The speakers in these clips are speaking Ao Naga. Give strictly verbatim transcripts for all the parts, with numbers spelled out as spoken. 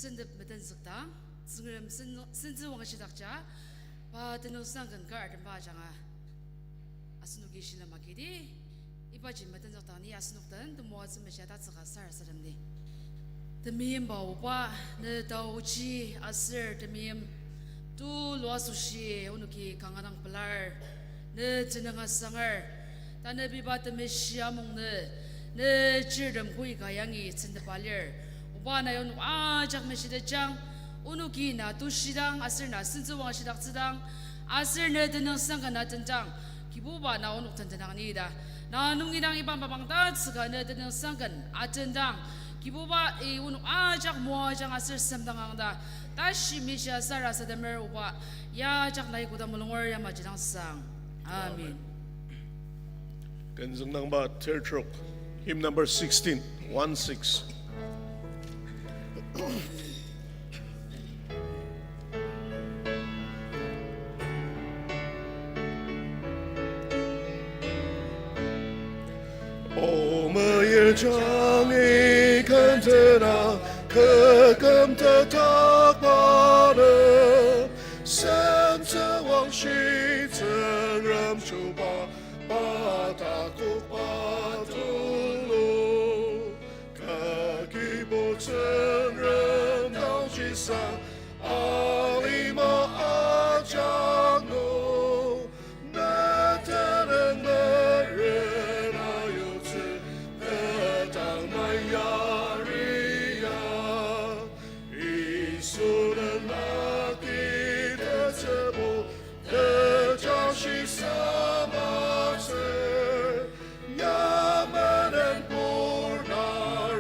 Sentep metenzükdang, Tsüngrem sen-, sentsü wangshidakja, pa tenüngsang ken kar atemba ajanga asenoki shilem agidi, ibaji metenzükdang ni asenok den temoatsü meshia tatsüka sarasademdi. Temeimba Oba, ne taoji aser temeim tulu asoshi onoki kanga dang pelar, ne tenüng asanger, tanü biba temeshi amung nü, ne chirtem koi ka yangi tsentepa lir. Oba nai onok ajak meshitejang, onoki na tushidang, aser na sentsüwangshidaktsüdang, aser ne tenüngsang ken atendang, Kibuba na onok tentenang ni ta. Na nungi dang iba mapang tatsüka ne tenüngsang ken atendang, Kibuba i onok ajak moajang aser semdangang ta. Tashi meshia sarasademer Oba, ya ajak nai koda mulunger yamaji dang sang. Amen. Künzüng nangba third rock, hymn number sixteen, one six. O meyir jangi kentena, kü kümtetakba nem, sentsü wangshi Tsüngrem chuba, pa takokba tulu. Kü Kibu Tsüngrem taoji sang, alima ajak nung, ne tenüng meren ayutsü, ne dang nai yari ya. Yisu nenoki tetsübu, tejashi samatsür, ya menen pur na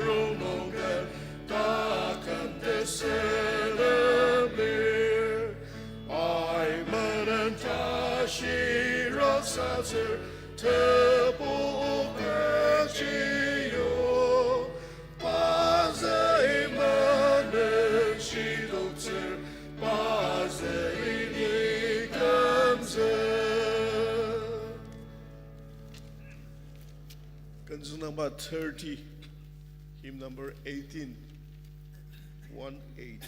rongnung ken taküm tesülemlir. Pai menen tashi raksatsür, tebu okerji yong, pazü menen shidoktsür, pazü ni kümzü. Künzüng nangba thirty, hymn number eighteen, one eight.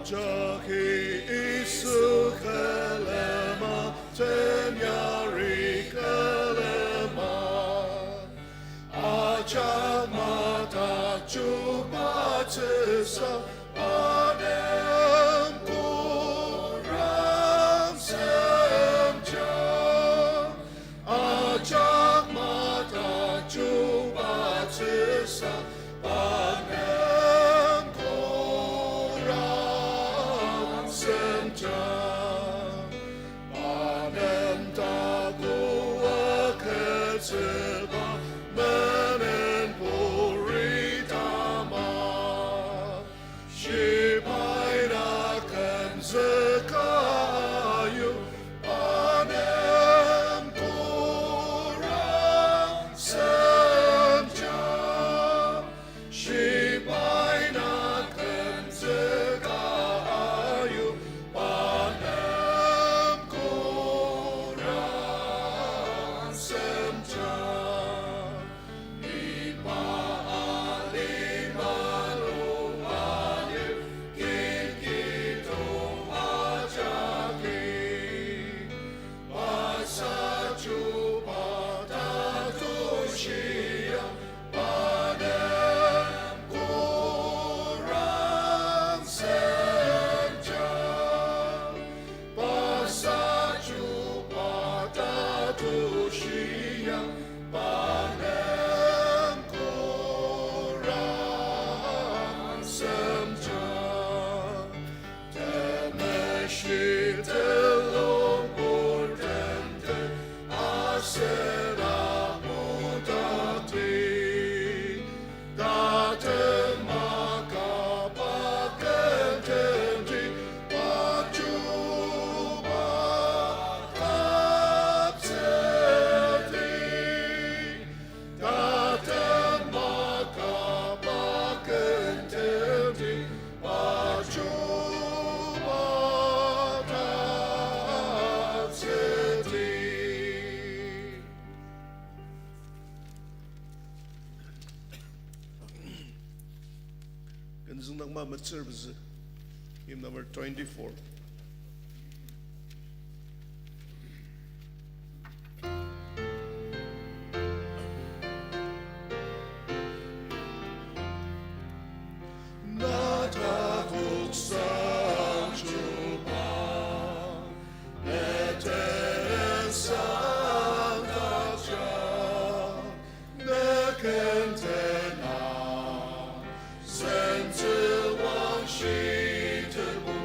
Ajaki Yisu külema, temyari külema. Ajak mata chubatsüsa, pa nem kurang semja. Ajak mata chubatsüsa, pa nem kurang semja. Pa nem takoa ketsüba, menen puri tama. Kenzüng Tangma metsür pezü, hymn number twenty-four. Na takoksang chuba, ne tenüngsang dakja, ne ken tena, sentsü wangshi tenbo,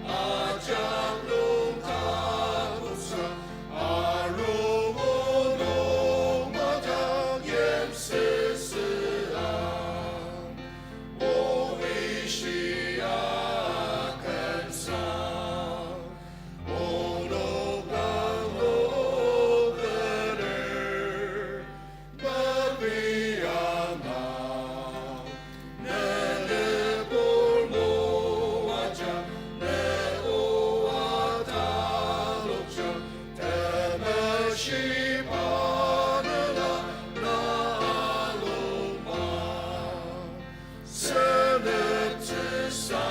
ajak lung takoksang, arogo nung madak yimsüsüang. O ishia kensang, onok nang o bener, mepianga, ne lepur moajang, ne oa talokjang, temeshi panela na alongba. Seneptsüsa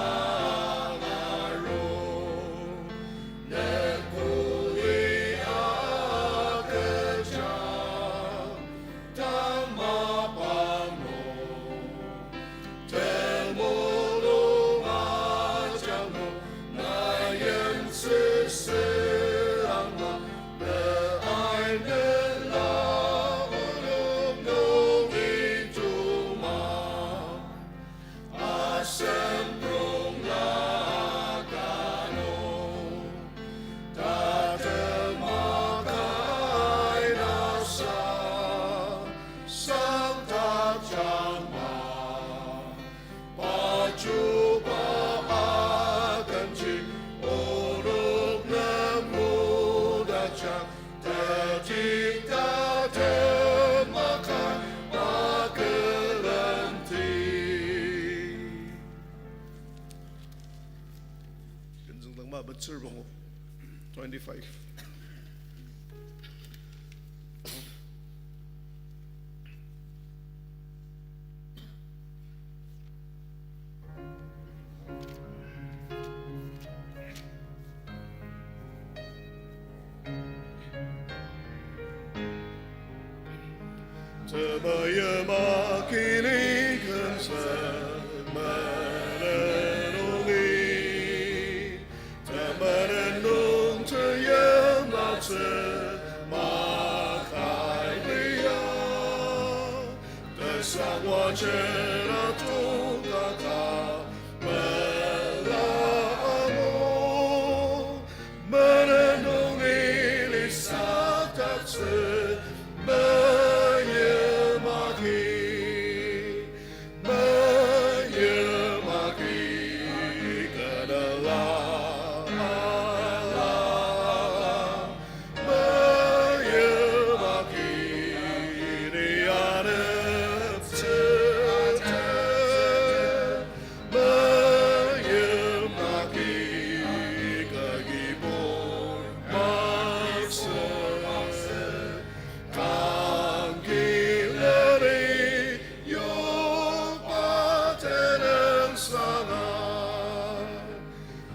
aru, ne kuli agüjang, tang mapang nung, temulung ajak nung, na yimsüsüangma, ne ainela onok nung ituma. Asemprongla kano, tatema kainasa, sangtak jangma, pachuba akanji, onok nem mudakjang, Tati tatem makai makelemti. Kenzüng Tangma metsür bangu, twenty-five. Temayim akini kümtsü menen nungi, temenen nung teyimlatsü makai lia. Tesangwa jena tongkaka mela angu, menen nungi lisatatsü meyimaki, meyimaki kenela ala.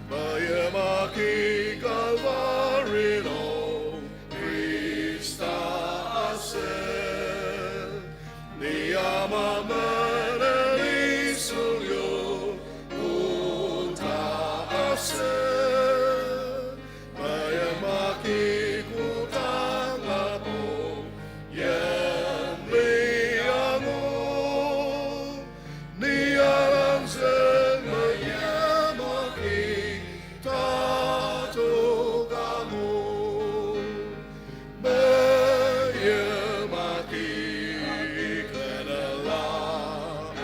Meyimaki Calvary nung Khrista aser, ni ama menen nisung yokota aser, meyimaki kodang apong yimli angu. Ni arangzük meyimaki tatok angu. Meyimaki kenela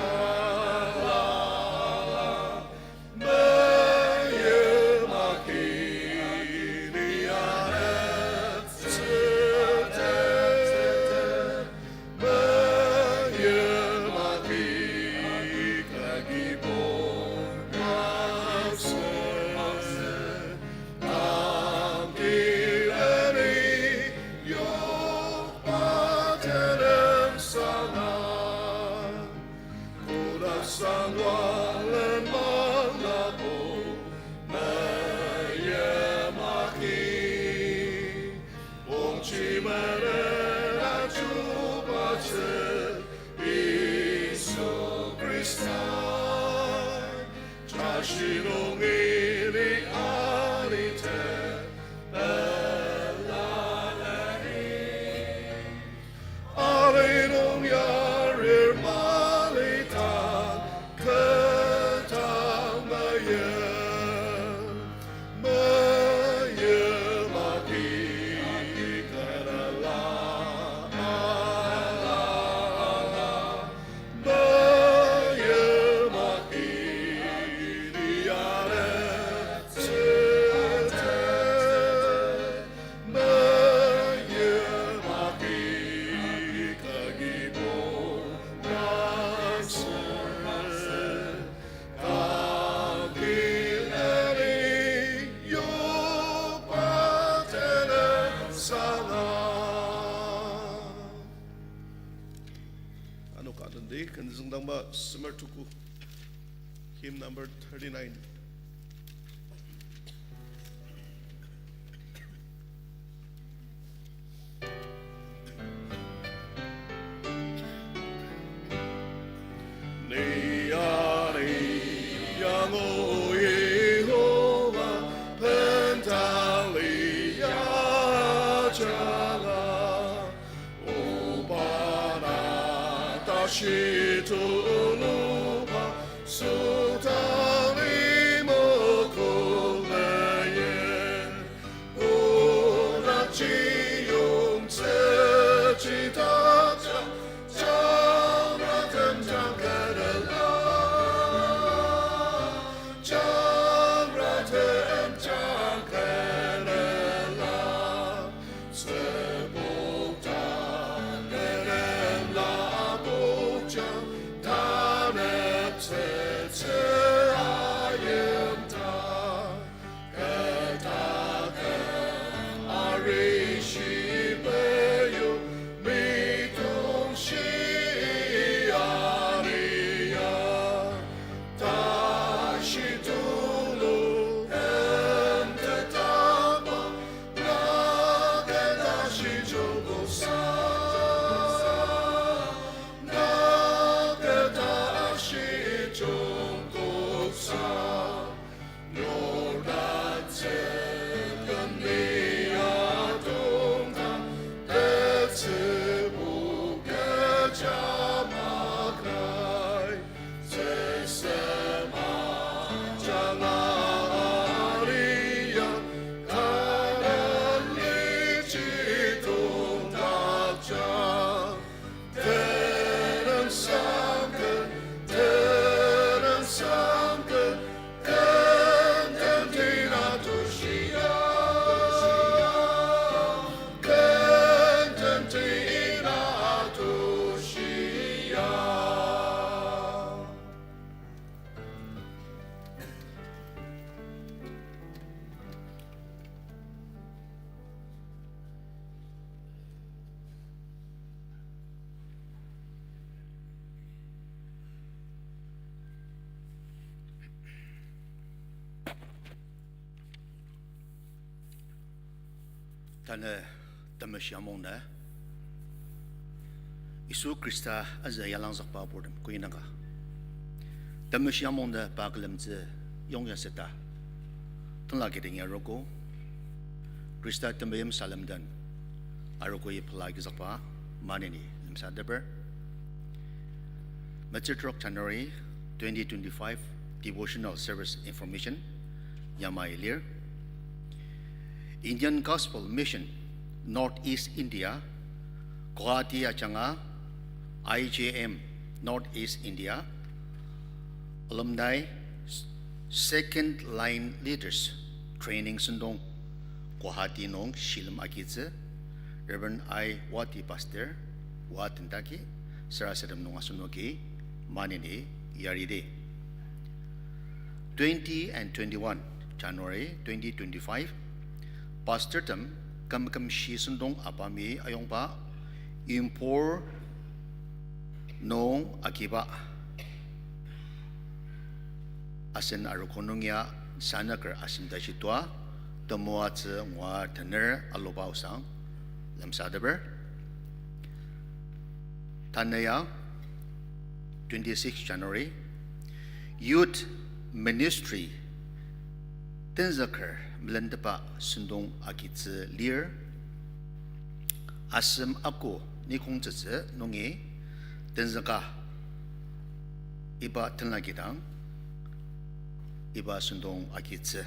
ala. Meyim Shilongili alite pelalani. Ali nung yarir mali ta ketang meye, meye maki kenela, ala, ala. Ano ka tendi, ken züngdangba semer tuku. Hymn number thirty-nine. Ni ya, ni ya, O Yihova, pentali ya jala. Oba na tashi tuluba, sutali mokola ye. Oda chiyong tsüchi taja, jangratem jangkadela, jangratem jangkadela. Tsübuk ta, kenen la bukjang, tanep tsütsü ayim ta. Ketaken arishi peyu, mitong shi aniya. Tashi tulu entetaba, naken tashi jungkoksa, naken tashi jungkoksa. Nurdatsü kümli atongda, tetsübu kecha makrai. Tsüsema janga aria, kanan lichi tongdakja. Tenüngsang ken, tenüngsang ken, kenten tina tushia, kenten tina tushia. Tanü temeshi amung nü, Yisu Khrista azü yalangzükba purtem kuinaka. Temeshi amung nü pa külemtsü yongya seta. Tenla kidingi arogo. Khrista temeim salem den arogo ipela agizükba maneni lemsateper. Metsür trok January twenty twenty-five devotional service information yamai lir. Indian Gospel Mission, North East India, Guwahati ajanga I J M, North East India, alumni, second line leaders training sentong Guwahati nung shilem agitsü, Reverend I Wati Pastor, wa tendaki, sarasadem nung asenoki, maneni yaridi. Twenty and twenty-one January twenty twenty-five, Pastor tem kümküm shi sentong apami ayongba Impur nung agiba asen arogo nung ya sanaker asen tashi tua temoatsü ngua tener aluba osang lemsateper. Tanü ya, twenty-six January, Youth Ministry tenzüker melentepa sentong agitsü lir. Asem ako nikongtsütsü nungi tenzüka iba tenla kidang iba sentong agitsü.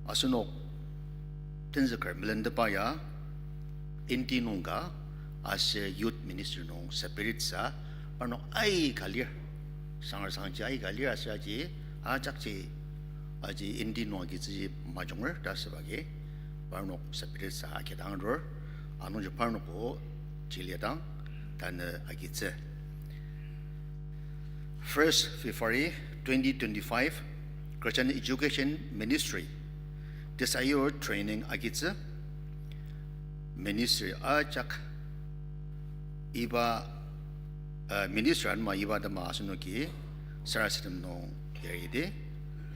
Asenok tenzüker melentepa ya Indi nung ka aser Youth Ministry nung separate sa parnok aika lir. Sangar sangji aika lir aser aji ajakji aji Indi nung agitsüji majunger ta asüba agi parnok separate sa akidang arur. Anungji parnok o jiliadang tanü agitsü. First February twenty twenty-five, Christian Education Ministry, tesayur training agitsü, ministry ajak iba, uh, ministry anema iba atema asenoki sarasadem nung yaridi,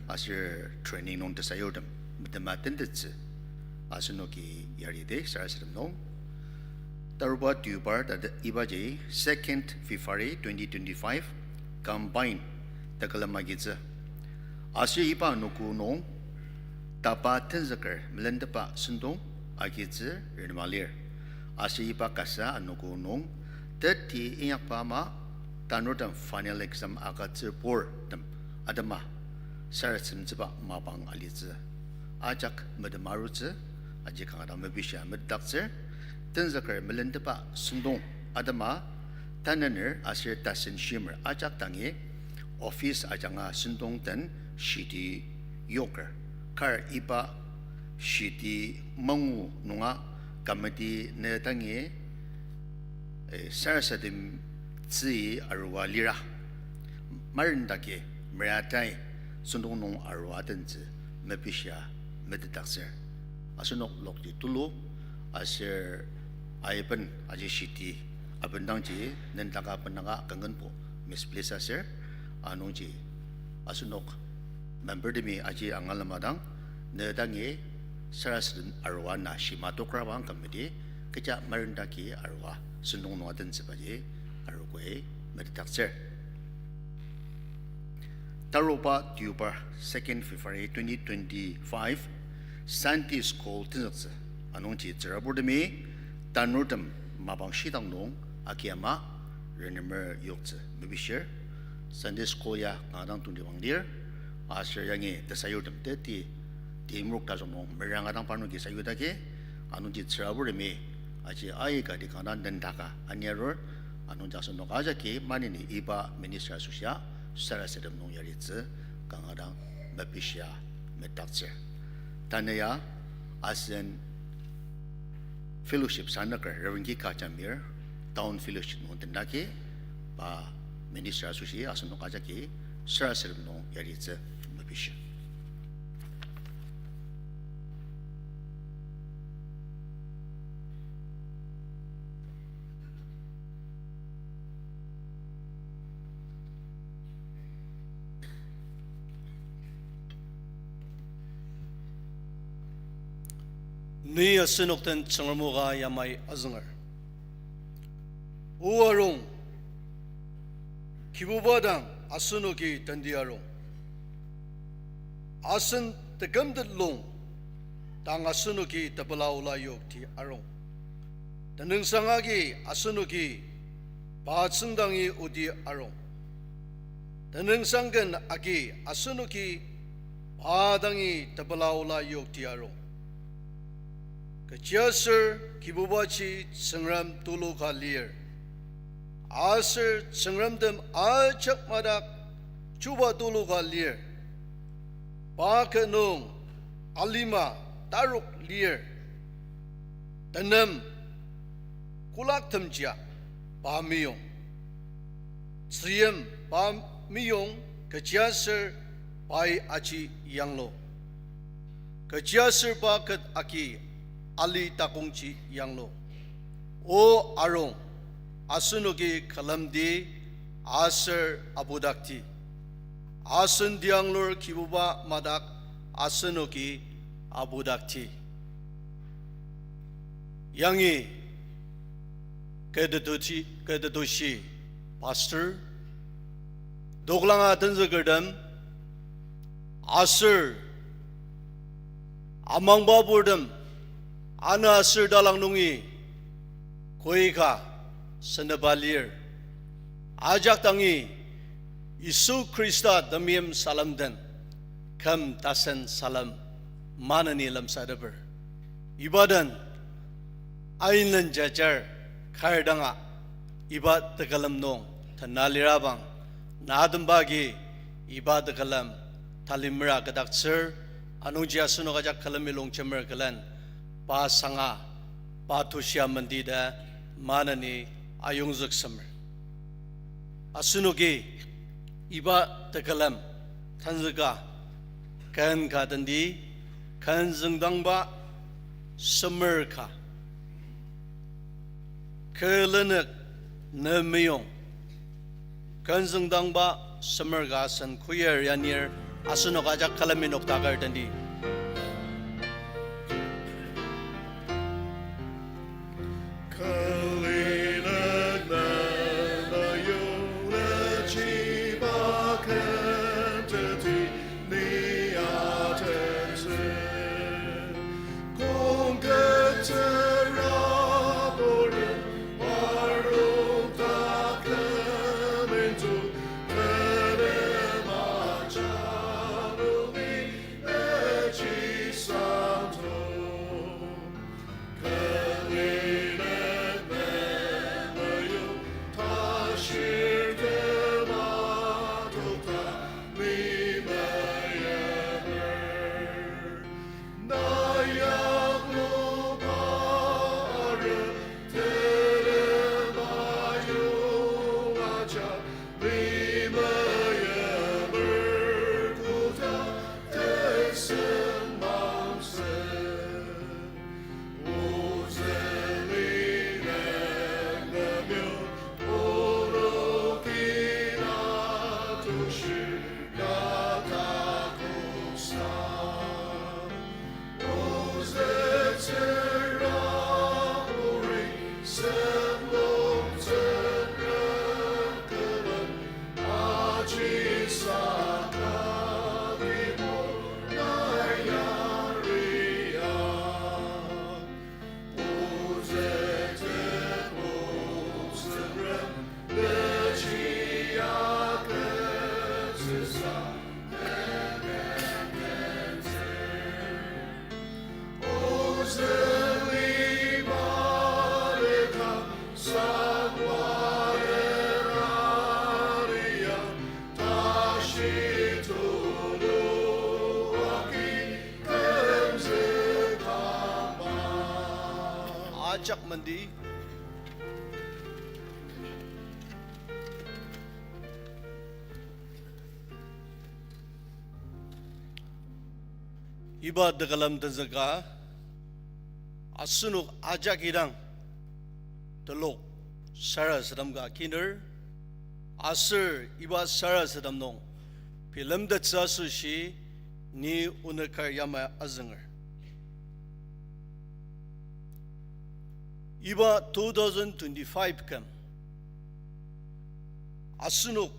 aser training nung tesayurtem metema tentettsü asenoki yaridi sarasadem nung. Taruba Deobar ta ibaji second February twenty twenty-five combine tekülem agitsü. Aser iba anogo nung tapa tenzüker melentepa sentong agitsü renema lir. Aser iba kasa anogo nung teti inyakba ama tanurtem final exam agütsür purtem atema sarasademtsüba mapang alitsü. Ajak metem arutsü, aji kanga dang mepishia metetdaktsür, tenzüker melentepa sentong atema, tanüner aser tasen shimer ajak dangi, office ajanga sentong den shiti yoker. Kar iba shiti mangu nunga committee ne dangi, eh, sarasademtsü arua lira. Marendaki meratai sentong nung arua tentsü mepishia metetdaktsür. Asenok lokti tulu aser aiben aji shiti abendangji nendaka bendanga kangkenbo misplace aser anungji asenok membertemi aji angalema dang ne dangi sarasadem arua na shima tokrabang committee kecha marendaki arua sentong nung atentsübaji arogoi metetdaktsür. Taruba Deobar, second February twenty twenty-five, Sunday School tenzüktsü. Anungji tsüraburtemi tanurtem mapang shidang nung agi ama renemer yoktsü mepishir. Sunday School ya kanga dang tongtibang lir. Aser yangi tesayurtem teti timurok tajung nung meranga dang parnoki sayudagi, anungji tsüraburtemi aji aikati kanga dang nendaka aniarur, anungji asenok ajaki maneni iba ministry asoshia sarasadem nung yaritsü kanga dang mepishia metetdaktsür. Tanü ya asen fellowship sanüker Reverend Kika Jamir, Town Fellowship nung tendaki, pa ministry asoshi asenok ajaki sarasadem nung yaritsü mepishir. Ni asenok den Tsüngrem o ka yamai azünger. O arung, Kibuba dang asenoki tendi arung. Asen tekümtet lung dang asenoki tepela ola yokti arung. Tenüngsang agi asenoki pa tsüngdangi odi arung. Tenüngsang ken agi asenoki pa dangi tepela ola yokti arung. Kechiaser Kibubaji Tsüngrem tulu ka lir. Aser tsüngremtem ajak madak chuba tulu ka lir. Pa ket nung alima tarok lir. Tenem kolaktemjia pa meyong. Tzüyim pa meyong kechiaser pai aji yanglu. Kechiaser pa ket agi ali takongji yanglu. O arung, asenoki külemdi aser abudakti. Asen tianglur Kibuba madak asenoki abudakti. Yangi Ketetushi, Ketetushi Pastor, Doklanga tenzükertem, Aser amangba purtem, ana aser talang nungi koi ka seneba lir. Ajak dangi Yisu Khrista temeim salem den küm tasen salem maneni lemsateper. Iba den ainlen jajar kar danga iba tekülem nung tena lirabang, na temba agi iba tekülem talimera küdaktsür, anungji asenok ajak külemi longjemer külen, pa sanga, pa tushia mendita maneni ayongzüksemer. Asenoki iba tekülem tenzüka ken ka tendi, ken züngdangba semer ka, kü lenük ne meyong, ken züngdangba semer ka asen choir yanir asenok ajak külemi noktaker tendi. Ajak mandi. Iba tekülem tenzüka, asenok ajak idang telok sarasadem ka kiner, aser iba sarasadem nung bilemtettsü asoshi ni onükar yamai azünger. Iba two thousand twenty-five küm asenok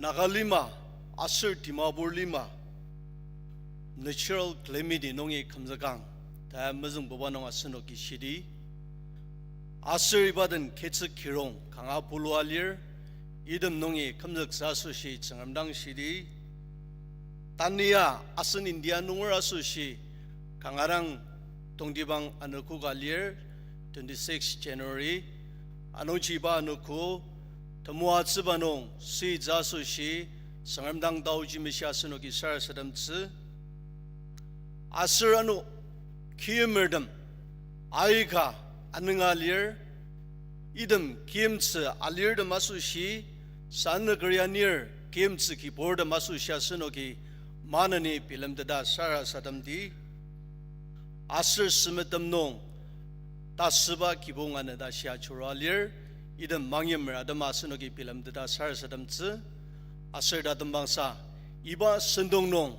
Naga lima aser Dimapur lima natural calamity nungi kümzükang ta mezüngbuba nung asenoki shidi. Aser iba den ketsük kirong kanga pulua lir, item nungi kümzüktsü asoshi Tsüngrem dang shidi. Tanü ya asen India nunger asoshi kanga dang tongtibang anogo ka lir, twenty-six January. Anungji iba anogo temoatsüba nung süitsü asoshi Tsüngrem dang taoji meshia asenoki sarasademtsü. Aser ano kimertem aika anünga lir, item kimtsü alirtem asoshi, sanüker anir kimtsü kiburtem asoshi asenoki maneni bilemteta sarasademdi. Aser semetem nung tasüba kibong anü ta shia churua lir, item mangyimer atema asenoki bilemteta sarasademtsü. Aser tatembangsa iba sentong nung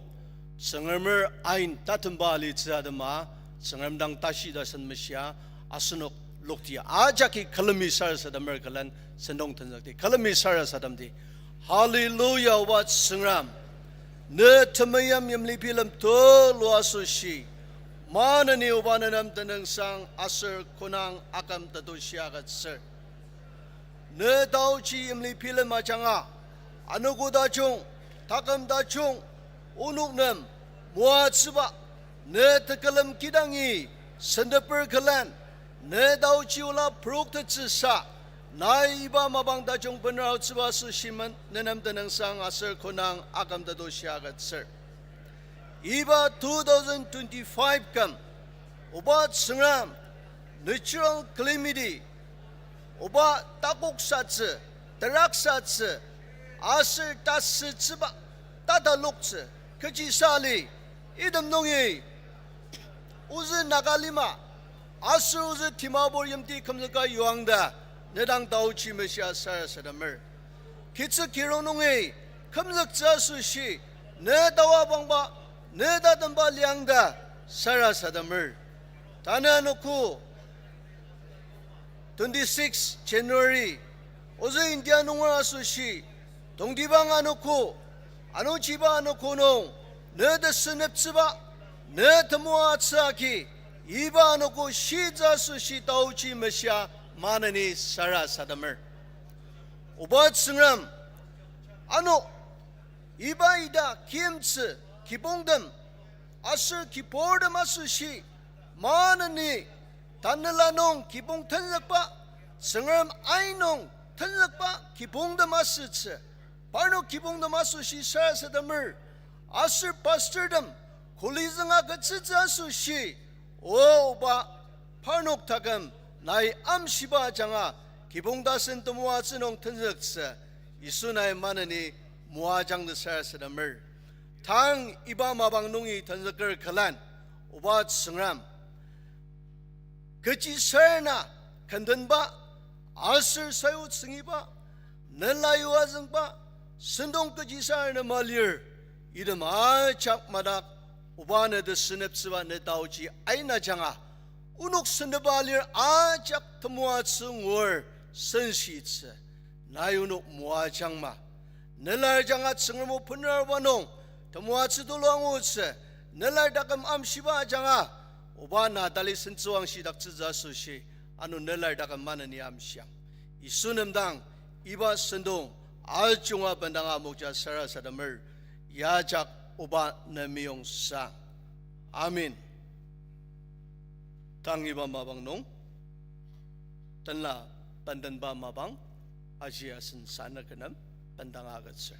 Tsüngremer ain tatemba alitsü atema Tsüngrem dang tashi tasen meshia asenok lokti ajaki külemi sarasademer külen sentong tenzükdi. Külemi sarasademdi. Hallelujah, oba Tsüngrem. Ne temeim yimli bilem tulu asoshi, maneni oba nenem tenüngsang aser konang aküm tetushi agütsür. Ne taochi yimli bilem ajanga, anogo tajung, taküm tajung, onok nem, moatsüba, ne tekülem kidangi, sendeper külen, ne taochi ola puroktettsüsa, nai iba mapang tajung benraotsüba asoshi men nenem tenüngsang aser konang aküm tetushi agütsür. Iba two thousand twenty-five küm, oba Tsüngrem, natural calamity, oba takoksatsü, teraksatsü, aser tasütsüba, tataloktsü, kechisa li, item nungi, ozü Naga lima, aser ozü Dimapur yimti kümzüka yuang ta, ne dang taochi meshia sarasademer. Kitsü kirong nungi, kümzüktsü asoshi, ne tawa bangba, ne tatemba liang ta, sarasademer. Tanü anogo, twenty-six January, ozü India nunger asoshi, tongtibang anogo, anungjiba anogo nung, ne tesüneptsüba, ne temoatsü agi, iba anogo shitsü asoshi taochi meshia maneni sarasademer. Oba Tsüngrem, ano, iba ita kimtsü, kibongtem, aser kiburtem asoshi, maneni, tanela nung kibong tenzükba, Tsüngrem ai nung tenzükba kibongtem asütsü, parnok kibongtem asoshi sarasademer, aser pastortem, kuli zünga ketsütsü asoshi, oba, parnok taküm, nai amshiba ajanga, kibong tasen temoatsü nung tenzüktsü, Yisu nai maneni moajang ta sarasademer. Tang iba mapang nungi tenzüker külen, oba Tsüngrem, kechi sarena kendenba, aser sayu tsüngiba, nela yua züngba, sentong kechisarena malir, item ajak madak, oba ne tesüneptsüba ne taochi aina ajanga, onok sentepa lir ajak temoatsü ngur senshitsü, nai onok moajangma. Nelar ajanga Tsüngrem o bener arba nung, temoatsü tulu angutsü, nelar taküm amshiba ajanga, oba na tali sentsüwangshidaktsütsü asoshi, ano nelar taküm maneni amshiang. Yisu nem dang, iba sentong, ajunga bendanga mokja sarasademer, ya ajak oba ne meyong sang. Amen. Tang iba mapang nung, tenla bendenba mapang, aji asen sana kü nem bendanga agütsür.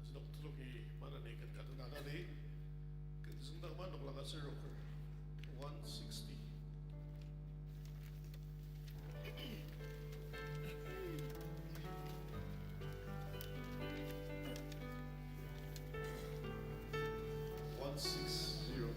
Asenok tuluki maneni ken ka dena kati, ken züngdang ma noklang aser roker. One sixty. One six zero.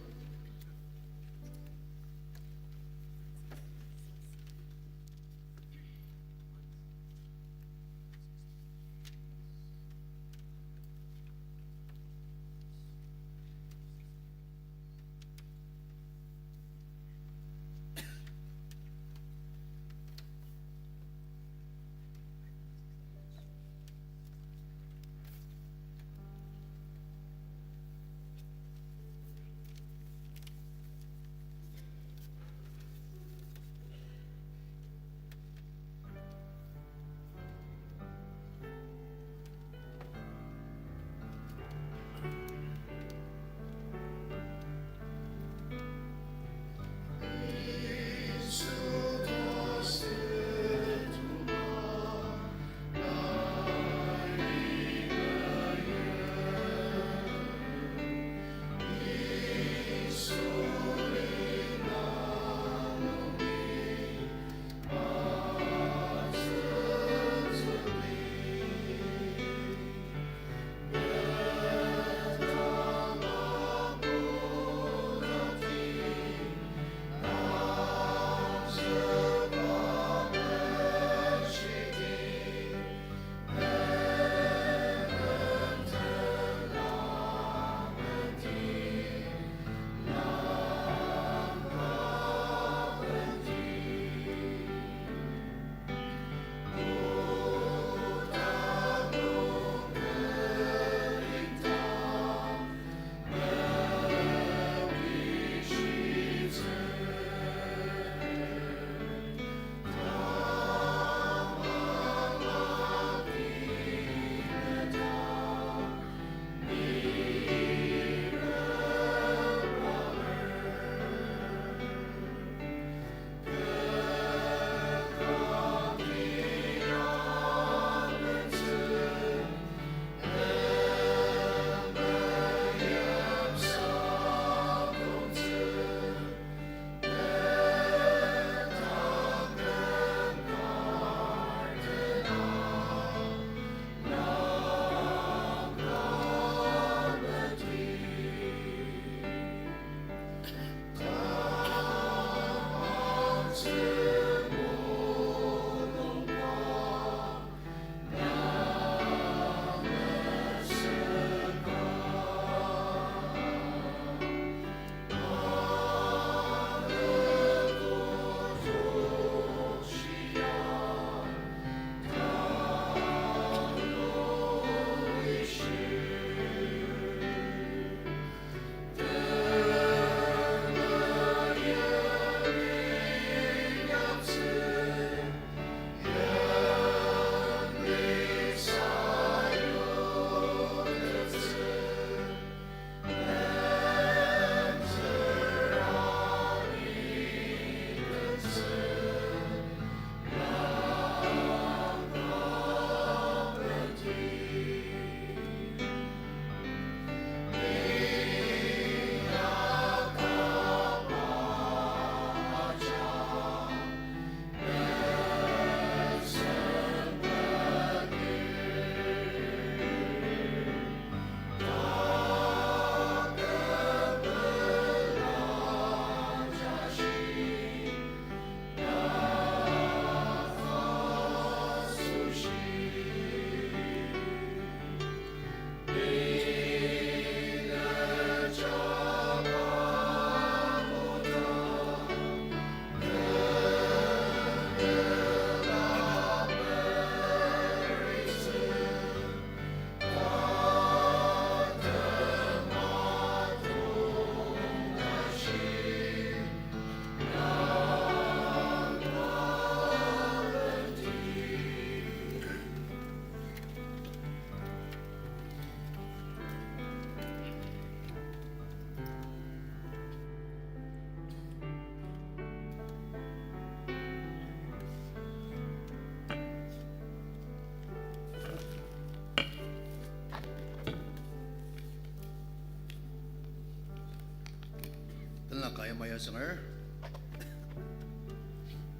Tenla ka yamai asünger.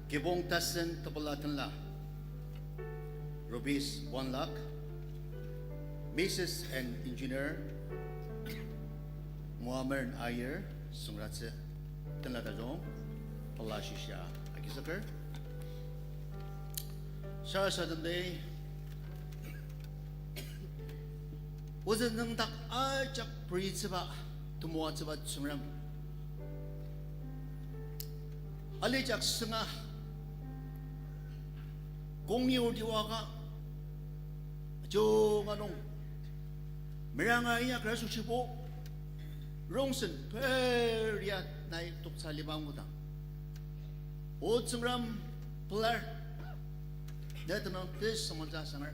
Kibong tasen tepela tenla. Rupees one lakh. Missus and Engineer Muammer Aier, süngratsü, tenla tajung, pela shisa agizüker. Sarasademdi, ozü nüngdak ajak peritsüba, temoatsüba Tsüngrem. Alijak sünga, kongi odiwaka, junga nung, meranga inyakra asoshibo, rongsen peria nai toksa liba ngudang. O Tsüngrem pelar, ne tenüng tesüngmangja sanger.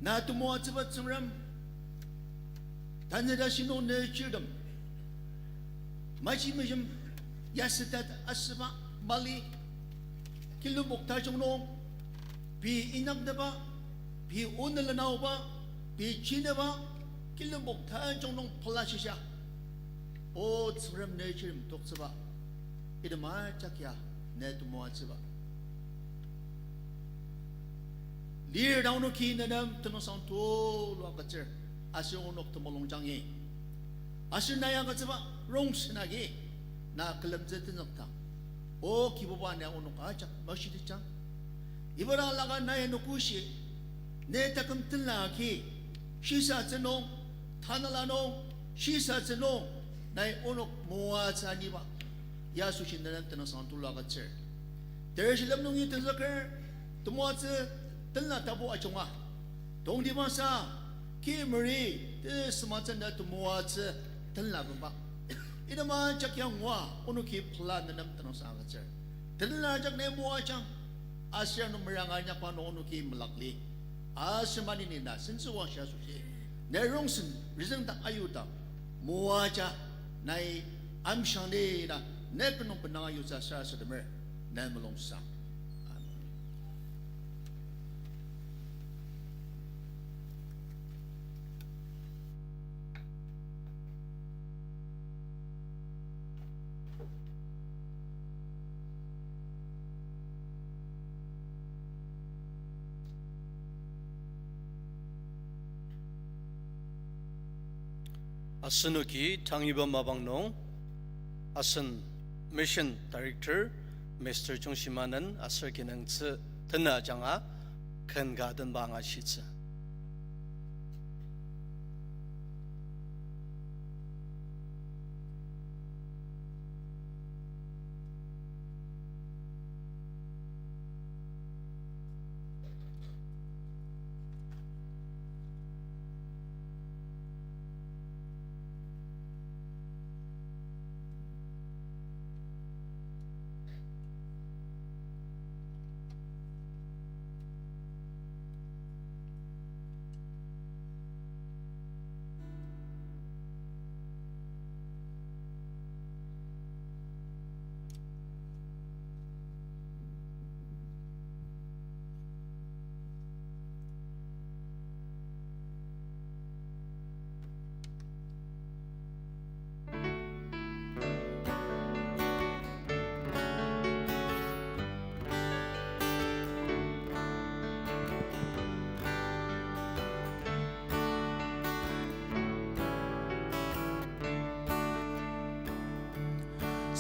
Na temoatsüba Tsüngrem, tanü tashi nung ne chirtem maji mejem yasütet asüba mali, kilumbok tajung nung, pei inyaknüba, pei onülen aoba, pei chinüba, kilumbok tajung nung pela shisa. O Tsüngrem ne chirtem toktsüba, item ajak ya ne temoatsüba. Lir dang onoki ne nem tenüngsang tulu agütsür, aser onok temulungjangi. Aser nai agütsüba rongsen agi, na külemtsü tenzükdang, O Kibuba, nai onok ajak meshitejang. Iba dang laka nai nokoshi, ne taküm tenla agi, shisatsü nung, tanela nung, shisatsü nung, nai onok moatsü aniba, ya asoshi ne nem tenüngsang tulu agütsür. Tereshi lem nungi tenzüker, temoatsü tenla tapu ajunga, tongtibangsa, kimeri, tesüngmangtsü ne temoatsü tenla benba, item ajak ya ngua onoki pela ne nem tenüngsang agütsür. Tenla ajak nai moajang, aser ano meranga inyakba nung onoki melakli. Aser maneni na sentsüwangshi asoshi, ne rongsen rizüngdak ayudang, moaja, nai amshiang ni na, ne benung benanga yutsü sarasademer, ne mulungsang. Amen. Asenoki tangiba mapang nung, asen Mission Director, Mister Chungshimanen aser kinungtsü tena ajanga ken ka tenba angashitsü.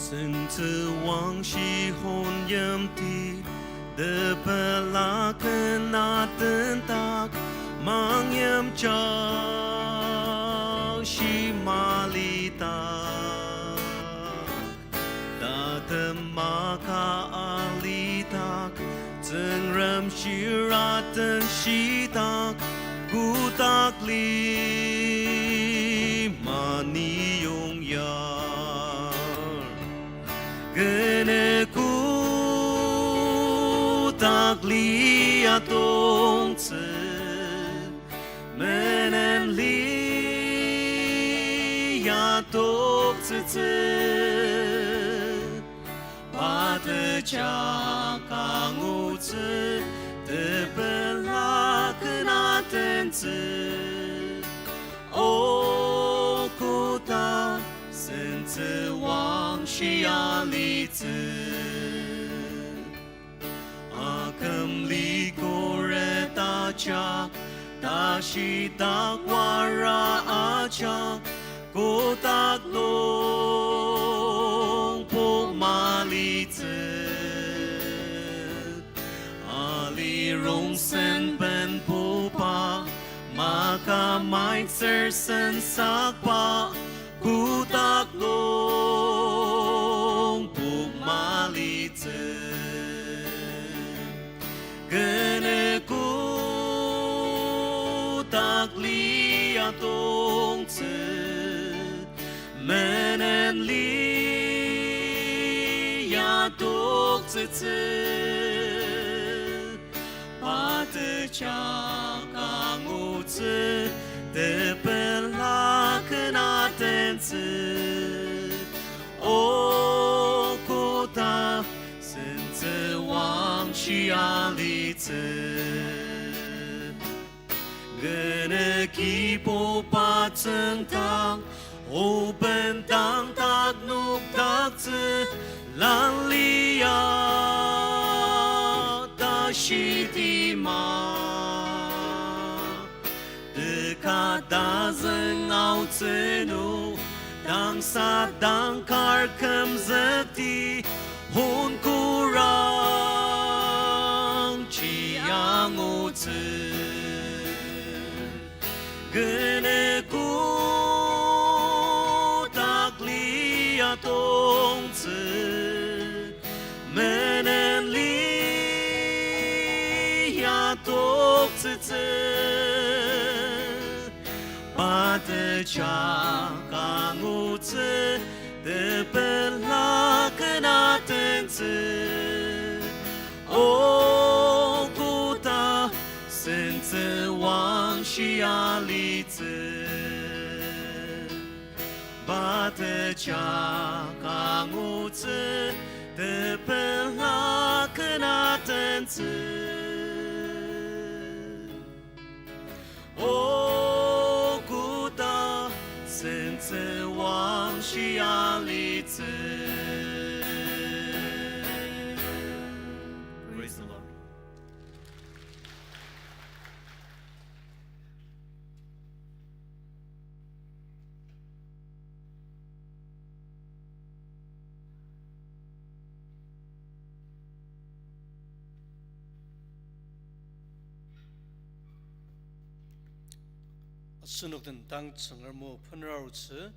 Sentsü wangshi hon yimti, tepela ken atendak, mangyimjang shi malidak. Tatem maka alidak, Tsüngrem shiraden shitak, kotak lima ni yongyar. Kene kotak lia tongtsü, menen lia toktsütsü. Pa tejak angutsü, tepela ken atentsü. O kotak sentsü wangshi alitsü. Aküm likoret ajak, tashidak wara ajak, kotak lung pok malitsü. Ali rongsen benbuba, maka maitser sensakba, kotak lung pok malitsü. Kene kotak lia tongtsü, menen lia toktsütsü. Pa tejak angutsü, tepela ken atentsü. O kotak sentsü wangshi alitsü. Kene kibuba tsüngdang, o bendang dak nokdaktsü, lalia ta shitima. Teka tazüng aotsü nung, dangsa dang kar kümzükti, hon kurang ji angutsü. Kene kotak lia tongtsü, menen lia toktsütsü. Pa tejak angutsü, tepela ken atentsü. O kotak sentsü wangshi alitsü. Pa tejak angutsü, tepela ken atentsü. O kotak sentsü wangshi alitsü. Praise the Lord. Asenok den tang Tsüngrem o bener arutsü,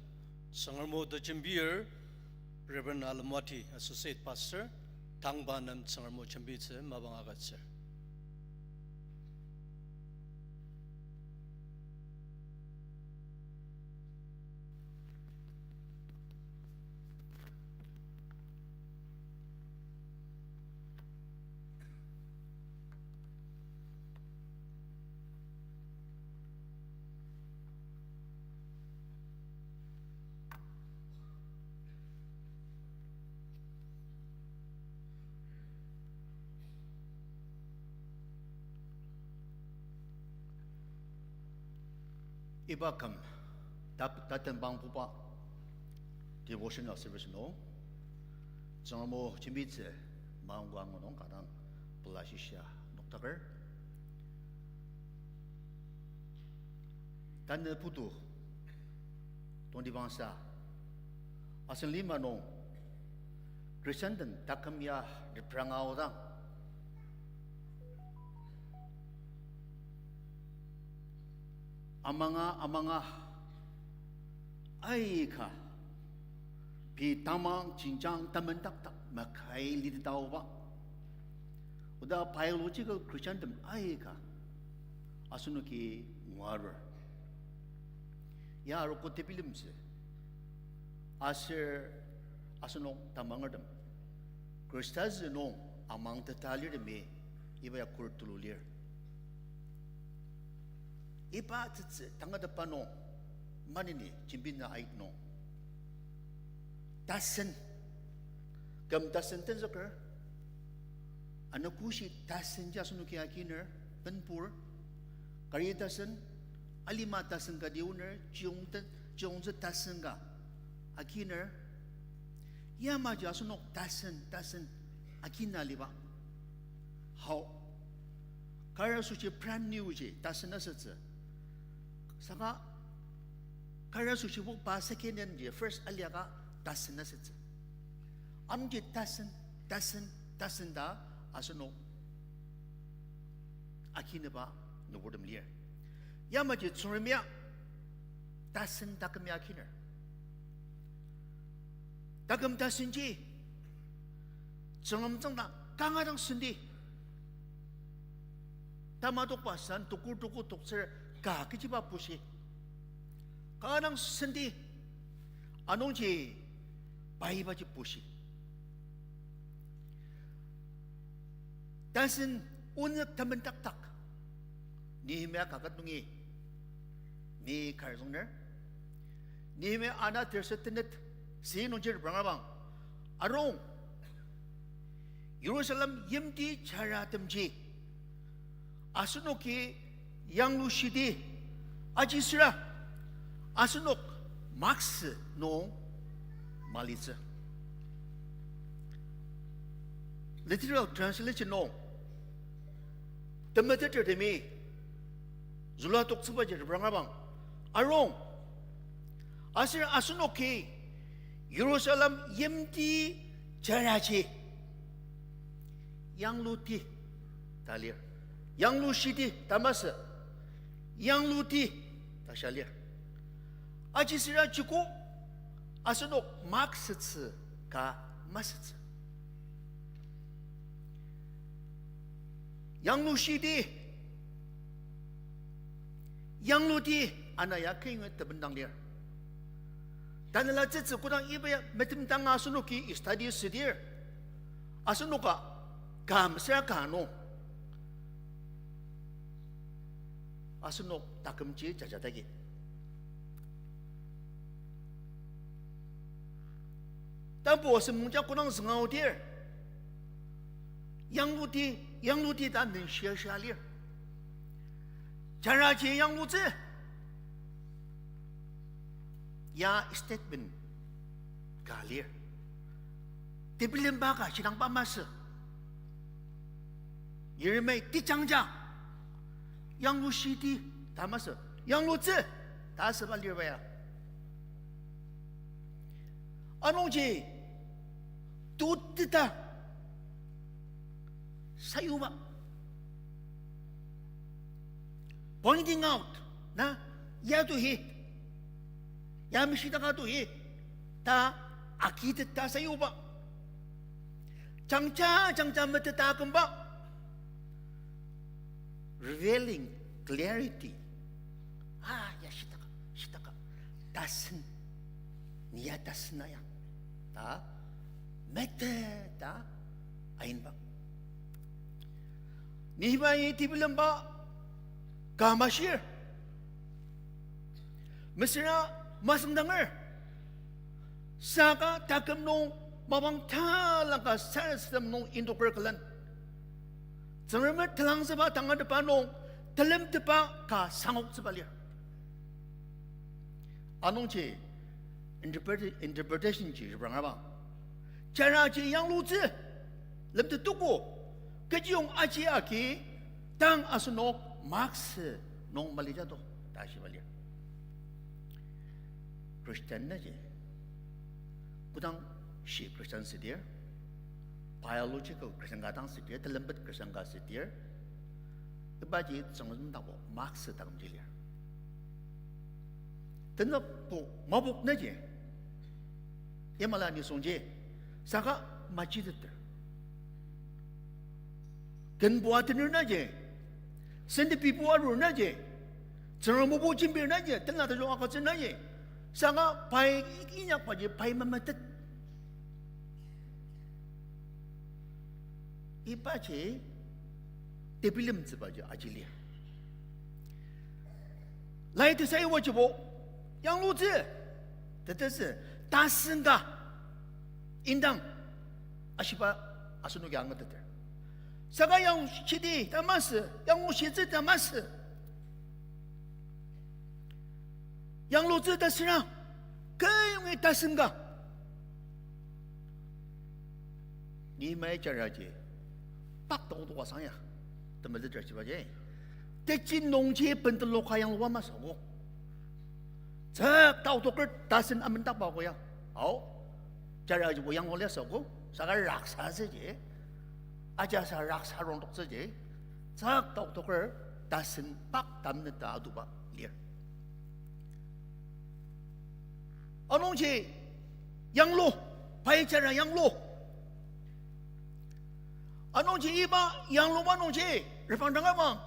Tsüngrem o ta jembir, Reverend Alemwati, Associate Pastor, tangba nem Tsüngrem o jembitsü mapang agütsür. Iba küm tap-, tatembangbuba devotional service nung, Tsüngrem o jembitsü maongka angu nung kanga dang pela shisa noktaker. Tanü putu tongtibangsa, asen lima nung Christian den taküm ya repranga aodang, amanga, amanga, aika, pei tamang jenjang tamendakdak makai litetaoba. Oda biological Christian tem aika asenoki ngua arur. Ya arogo tebilemtsü. Aser asenok tamangertem Khrista zü nung amangteta lirtemi iba ya kur tulu lir. Iba tsütsü tangatetba nung, maneni jembina ait nung, tasen, küm tasen tenzüker, anogoshi tasen ji asenoki akiner, benpur, kari tasen, alima tasen ka dioner, chiyong ta-, chiyongtsü tasen ka akiner, yamaji asenok tasen, tasen akina liba. Hao. Kar asoshi brand new ji tasen asütsü. Saka kar asoshi wokba second hand ji first aliaka tasen asütsü. Anungji tasen, tasen, tasen ta asenok akineba nüburtem lir. Yamaji Tsüngrem ya tasen taküm ya akiner. Taküm tasenji Tsüngrem tsüngda kanga dang senti. Tamadokba san tukur tukur toktsür ka kechiba bushi. Kanga dang senti. Anungji pai ibaji bushi. Tasen onük temendakdak Nehemia kaket nungi ni kar züngner. Nehemia ana terset tenet si nungji repranga bang, arung, Jerusalem yimti jaratemji asenoki yanglushidi ajisüra asenok maksü nung malitsü. Literal translation nung, temetetertemi züla toktsübaji repranga bang, arung, aser asenoki Jerusalem yimti jaraji yangluti ta lir. Yanglushidi ta masü, yangluti ta shia lir. Ajisüra joko asenok maksütsü ka masütsü. Yanglushidi, yangluti ana ya künyonga tebendang lir. Tanela tsütsü kodang iba ya metemdanga asenoki study südir, asenoka ka mesüra ka nung asenok takümji jajadagi. Tapu asem mungja kodang zünga aodir, yangluti, yangluti ta nenshia shia lir. Jaraji yanglutsü. Ya statement ka lir. Tebilemba ka shidangba masü. Yeremia tejangja yanglushidi ta masü, yanglutsü ta asüba lir ba ya. Anungji tuteta sayuba, pointing out, na, Ya to hi. Ya meshitaka to hi. Ta agiteta sayuba. Jangja, jangja meteta akümba. Revealing clarity. Ah, ya shitaka, shitaka. Tasen. Ni ya tasen na ya. Ta. Meteta. Ainba. Nehemiah tebilemba ka mashir. Mesüra masüngdanger. Saka taküm nung mapang talangka sarasadem nung indoker külen. Tsüngremer telangzüba tangatetba nung telemtetba ka sangoktsüba lir. Anungji interpreta-, interpretation ji reprangaba. Jaraji yanglutsü, lemtettogo, kechiyong aji agi, tang asenok maksü nung malijato, ta shiba lir. Christian naji, kodang shi Christian südir, biological Christian ka dang südir, telembet Christian ka südir, ibaji tsüngdakbo maksü takümji lir. Tenükbo mapok naji, imala nisungji, saka majiteter. Kenbo atener naji, sentepibo arur naji, Tsüngrem mobo jembir naji, tena tajung agütsü naji, saka pai inyakbaji pai memetet. Ibaji tebilemtsübaji aji lir. Lai tesayubajibo, yanglutsü, tetezü, tasen ka, indang, ashiba asenoki angateter. Saka yanglushiti ta masü, yanglushitsü ta masü. Yanglutsü ta süra, kü yongi tasen ka. Ni mai jaraji, pak taotoka sangya, temelitra shibaji. Techi nungji benteloka yangluba masü ko. Tsük taotoker tasen amendakba ko ya. Ao, jarajibo yanglu liasü ko, saka raksatsüji. Ajasa raksa rongtoktsüji. Tsük taotoker tasen pak tamneta adoba lir. Anungji yanglu, pai jara yanglu. Anungji iba yangluba nungji, reprangdang ama,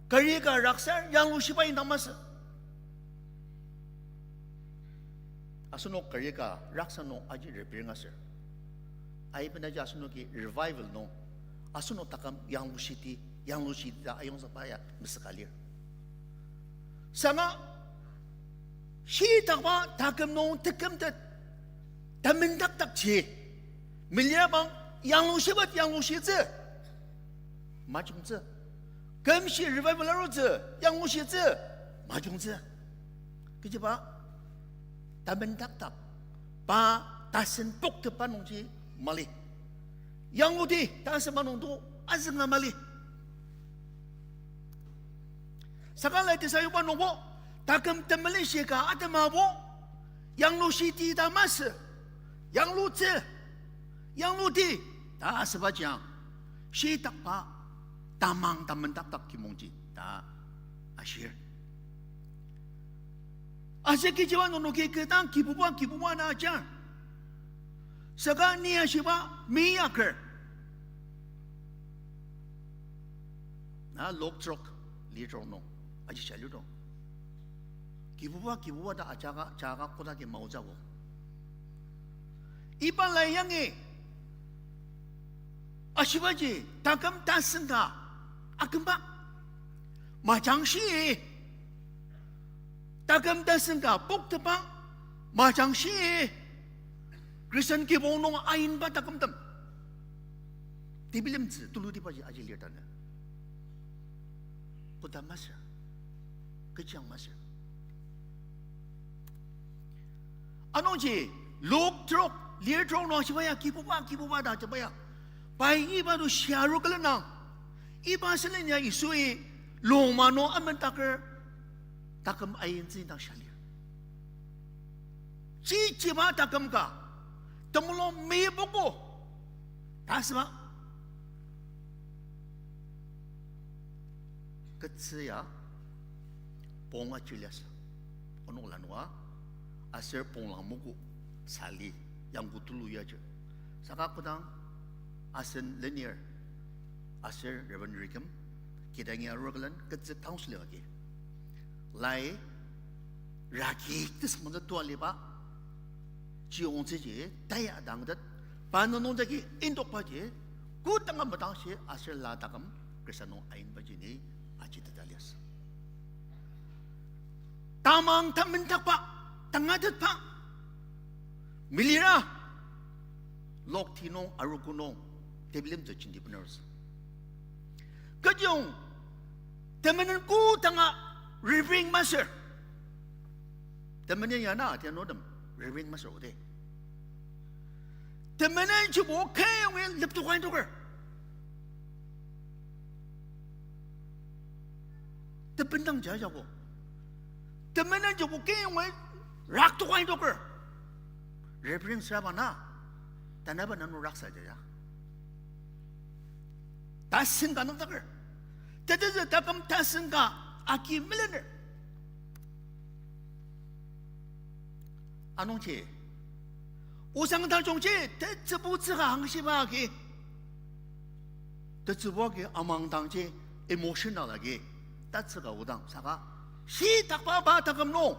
kari ka raksa yanglushiba indang masü. Asenok kari ka raksa nung aji reprang aser, aiben aji asenoki revival nung, asenok taküm yanglushiti, yanglushiti ta ayongzükba ya mesüka lir. Saka, shitakba taküm nung tekümtet tamendakdakji, melirabang yanglushiba yanglushitsü, majungtsü. Kümshi revival arutsü, yanglushitsü, majungtsü. Kechiba, tamendakdak, pa tasen pokteba nungji mali. Yangluti ta asüba nungdo azünga mali. Saka lai tesayuba nungbo, taküm temeli shika atemabo, yanglushiti ta masü, yanglutsü, yangluti ta asübaji ang, shitakba tamang tamendakdak kimongji ta ashir. Aser kechiba nungnoki kü dang Kibuba, Kibuba ta ajar. Saka ni ashiba mi aker. Na Luk trok, li trok nung, aji sha lido. Kibuba, Kibuba ta ajaka, jaka kodaki maotsübo. Iba lai yangi, ashibaji, taküm tasen ka akümba, majangshi, taküm tasen ka pokteba, majangshi, Christian kibong nung ainba takümtem. Tebilemtsü tulutibaji aji lir tanü. Koda masü. Kechiang masü. Anungji, Luk trok, lir trok nung ashiba ya, Kibuba, Kibuba ta ashiba ya. Pai iba to shia aru külenang. Iba sülen ya Yisui lungma nung amendaker taküm aintsü indang shia lir. Chichiba taküm ka, temulung meyipogo ta asüba. Ketsü ya, pong achi liasü. Onok lanua, aser ponglang moku sali, yangko tulu yaji. Saka kodang asen lenir, aser Reverend Rikem, kidangi arur külen ketsü counseling agi. Lai, ragi tesüngmangtsü tua liba, chiyongtsüji, taya dangtet, pa nunung jagi indokbaji, kodanga madangshi aser la taküm, Khristan nung ainbaji ni, ajiteta liasü. Tamang tamendakba, tangatetba. Melira, lokti nung, arogo nung, tebilemtsü jenti bener arutsü. Kechiyong, temenen kodanga reverend masür. Temenen ya na, tia notem, reverend masür ode. Temenen jibo keyongi leptoka indoker. Tependang jajago. Temenen jibo keyongi raktoka indoker. Reverend süraba na, tanaba nanu raksa jaja. Tasen ka nüngdaker. Tetezü taküm tasen ka agi melener. Anungji, osang tajungji tetsübutsüka angshiba agi, tetsübu agi amangdangji emotional agi, tatsüka odang saka, shitakba pa taküm nung,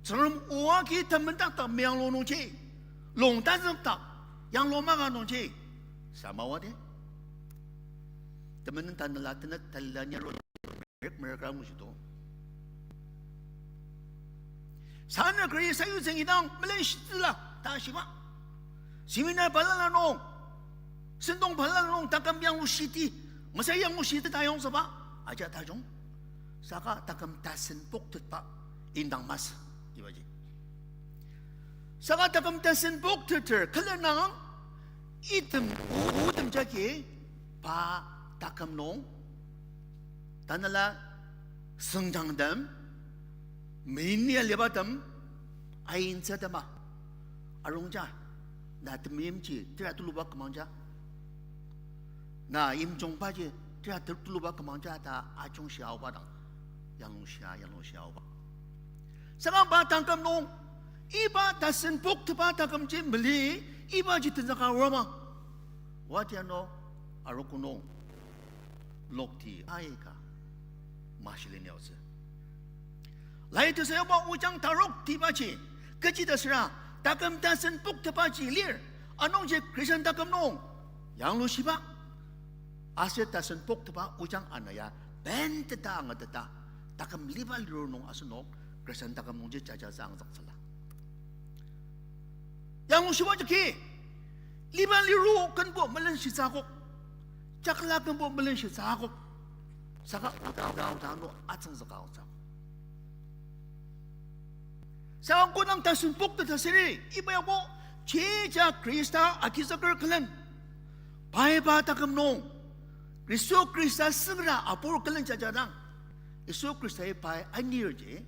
Tsüngrem o agi temendakdak meyanglu nungji, lung tazüngdak, yanglu maka nungji, samawa de. Temenen tanela tenet talila nyaro merek merek ra ngushito. Sana kari sayutsü indang melenshitsüla ta shiba. Seminar balala nung, sentong balala nung taküm yanglushiti, mesüra yanglushiti ta yongtsüba, aja tajung. Saka taküm tasen poktetba indang masü, ibaji. Saka taküm tasen pokteter külenang, item, otem jagi, pa taküm nung, tanela sengjangtem, menia libatem, aintsütema, arungja, na temeimji tera tuluba kümangja, na imjungbaji tera te-, tuluba kümangja ta ajungshi aoba dang, yanglushia, yanglushia aoba. Saka pa taküm nung, iba tasen poktetba takümji mali, ibaji tenzüka arua ma. Wati ano arogo nung, lokti aika, mashi leniaotsü. Lai tesayaba ojang tarok tibaji, kechi ta süra, taküm tasen poktetbaji lir, anungji Christian taküm nung, yanglushiba, aser tasen poktetba ojang ana ya, benteta angateta, taküm liba liru nung asenok, Christian taküm nungji jajatsü angazüktsüla. Yanglushiba jagi, liba liru kenbo melenshitsü akok, jakla kenbo melenshitsü akok, saka oda oda oda ano atsüngzüka aotsü akok. Saka kodang tasen poktet ta süri, iba yabo, chija Khrista agizüker külen, pai pa taküm nung, Yisu Khrista süngra apur külen jajadang, Yisu Khristai pai anirji,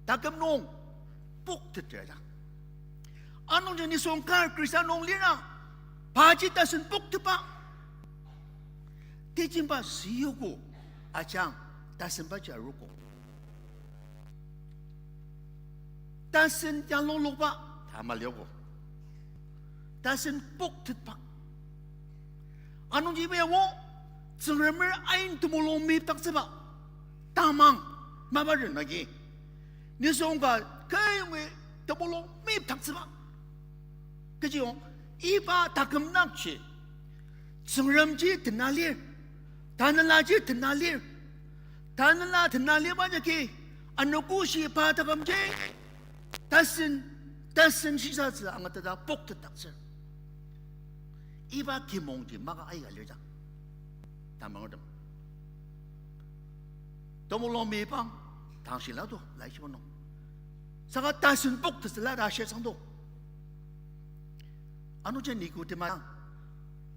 taküm nung pokteter ajang. Anungji nisung kar Khrista nung lira, paji tasen poktetba. Tejemba siyogo ajang, tasenbaji arogo. Tasen yanglunglokba ta maliogo. Tasen poktetba. Anungji iba yabo, Tsüngremer ain temulung meyipdaktsüba, tamang, mapa ren agi, nisung ka kü yongi temulung meyipdaktsüba. Kechiyong, iba taküm nakji, Tsüngremji tena lir, Tanelaji tena lir, Tanela tena liba jagi, anogoshi pa takümji, tasen, tasen shisatsü angateta poktetdaktsür. Iba kimongji maka aika lir jang, tamangertem. Temulung meyipang, tangshila to, laishiba nung. Saka tasen poktettsüla ta shir sang to. Anungji Nikodima,